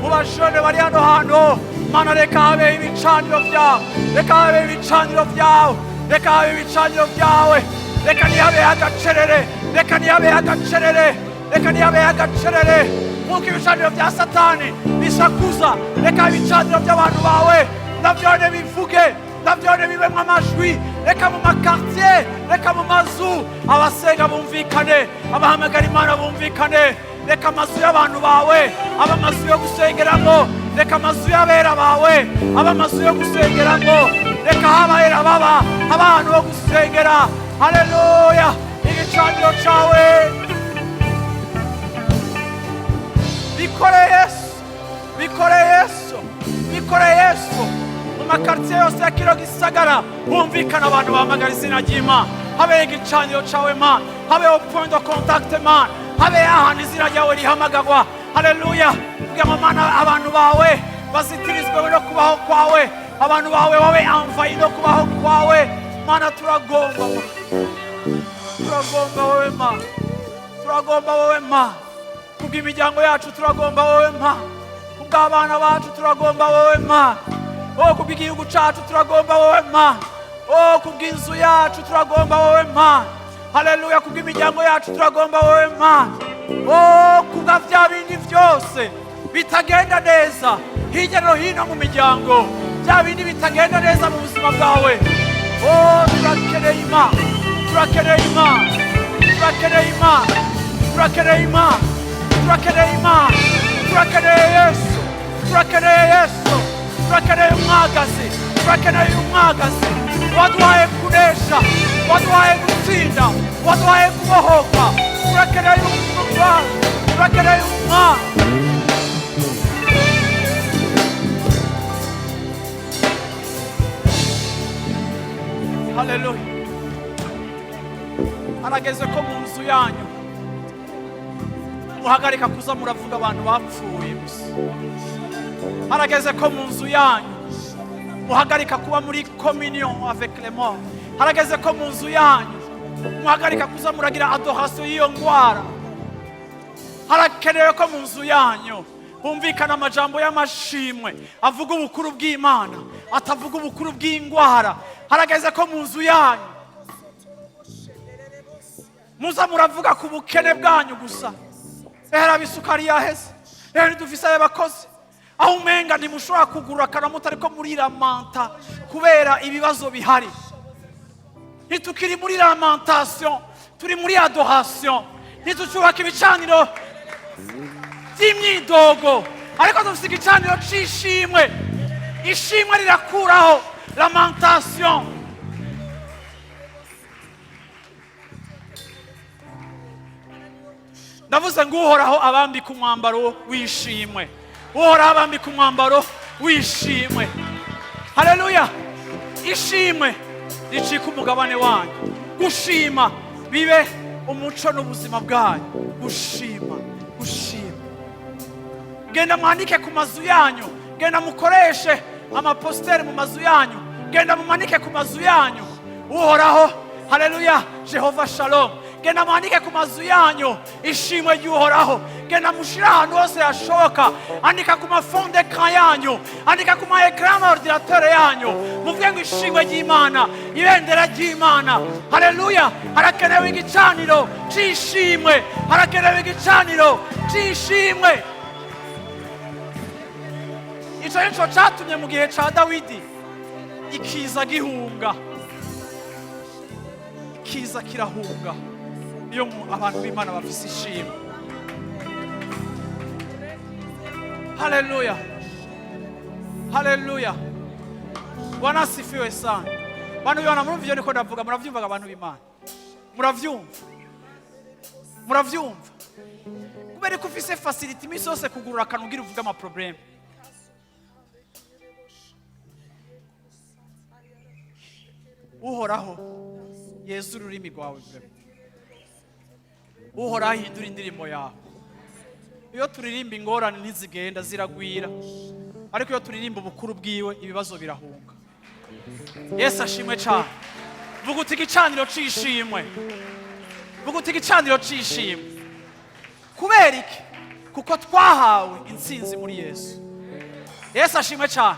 mu bajene bari hano hantu. Mana, reka habe ibicaniro byawe, reka habe ibicaniro byawe, reka habe ibicaniro byawe. Reka ntihabe agacerere, reka ntihabe agacerere, reka ntihabe agacerere. Nk'uko ibicaniro bya Satani bisakuza, reka ibicaniro by'abantu bawe nabyone bivuge, nabyone bibemwo amajwi. Reka mu ma quartiers, reka mu mazu, abasenga bumvikane, abahamagara Imana bumvikane. Reka amazu y'abantu bawe aba amazu yo gusengeramo. Reka amazu y'abera bawe aba amazu yo gusengeramo. Reka aho abera baba haba ahantu ho gusengera. Haleluya, igicaniro cawe bikore Yesu, bikore Yesu, bikore Yesu. Mu Ma quartiers yose ya kino gisagara humvikana abantu bahamagara izina ry'Imana. Habeho igicaniro cawe, Mana. Habeho point de contact, Mana. Habeho ahantu izina ryawe rihamagarwa. Haleluya! Kugira ngo, Mana, abantu bawe bazitirizwe no kubaho kwawe, abantu bawe babe envahis no kubaho kwawe. Mana, turagomba, Mana. Turagomba wowe, Mana. Turagomba wowe, Mana. Kubw'imiryango yacu turagomba wowe, Mana. Kubw'abana bacu turagomba wowe, Mana. Oh, kubw'igihugu cacu turagomba wowe, Mana. Oh, kubw'inzu yacu turagomba wowe, Mana. Haleluya! Kubw'imiryango yacu turagomba wowe, Mana. Oh, kubwa vya bindi vyose bitagenda neza hirya no hino mu miryango, bya bindi bitagenda neza mu buzima bwawe, oh, turakeneye Imana, turakeneye Imana, turakeneye Imana, turakeneye Imana, turakeneye Imana, turakeneye Yesu, turakeneye Yesu, turakeneye umwagazi, turakeneye umwagazi waduhaye kunesha, waduhaye gutsinda, waduhaye kubohoka. Turakeneye umwami, turakeneye umwami. Haleluya! Harageze ko mu nzu yanyu muhagarika kuza muravuga abantu bapfuye gusa. Harageze ko mu nzu yanyu muhagarika kuba muri communion avec les morts. Harageze ko mu nzu yanyu muhagarika kuza muragira adoration y'iyo ndwara. Harakenewe ko mu nzu yanyu humvikana amajambo y'amashimwe avuga ubukuru bw'Imana, atavuga ubukuru bw'indwara. Harageze ko mu nzu yanyu muza muravuga ku bukene bwanyu gusa: "Ehera, isukari yaheze, ehe, ntidufise ayo bakozi", aho umenga ntimushobora kugura akaramuta, ariko muriramanta kubera ibibazo bihari. Ntitukiri muri lamentation, turi muri adoration. Ntitucyubaka ibicaniro by'imyidogo, ariko dufite igicaniro c'ishimwe. Ishimwe rirakuraho lamentation. Ndavuze ngo Uhoraho abambika umwambaro w'ishimwe, Uhoraho abambika umwambaro w'ishimwe. Haleluya! Ishimwe ricika umugabane wanyu, gushima bibe umuco n'ubuzima bwanyu. Gushima, gushima. Genda mwandike ku mazu yanyu, genda mukoreshe ama posters mu mazu yanyu, genda mumanike ku mazu yanyu Uhoraho. Haleluya! Jehova Shalom. Genda mwandike ku mazu yanyu ishimwe ry'Uhoraho. Genda mushire ahantu hose hashoboka. Andika ku ma fonds d'écran yanyu, andika ku ma écran y'ama ordinateur yanyu, muvuge ngo ishimwe ry'Imana, ibendera ry'Imana. Haleluya! Harakenewe igicaniro c'ishimwe, harakenewe igicaniro c'ishimwe. Ico nico catumye mu gihe ca Dawidi ikiza gihunga, ikiza kirahunga iyo abantu b'Imana bafise ishimwe. Haleluya, haleluya! Bwana asifiwe sana. Bantu b'Imana, murumva ivyo niko ndavuga? Muravyumvaga, abantu b'Imana? Muravyumva? Muravyumva? Kubera ko ufise facilité iminsi yose kugurura akantu ugira uvuge ama problèmes. Uhoraho yeza ururimi rwawe vraiment. Uhoraho ahindura indirimbo yawe. Iyo turirimba ingorane ntizigenda, ziragwira, ariko iyo turirimba ubukuru bwiwe ibibazo birahunga. Yesu ashimwe cyane. Vuga uti igicaniro c'ishimwe, vuga uti igicaniro c'ishimwe. Kubera iki? Kuko twahawe intsinzi muri Yesu. Yesu ashimwe cyane.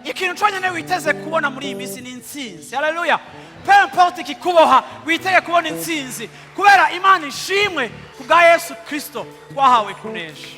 Ikintu cyonyine witeze kubona muri iyi minsi ni intsinzi. Haleluya! Peu importe ikikuboha, witege kubona intsinzi, kubera Imana ishimwe ku bwa Yesu Kirisito twahawe kunesha.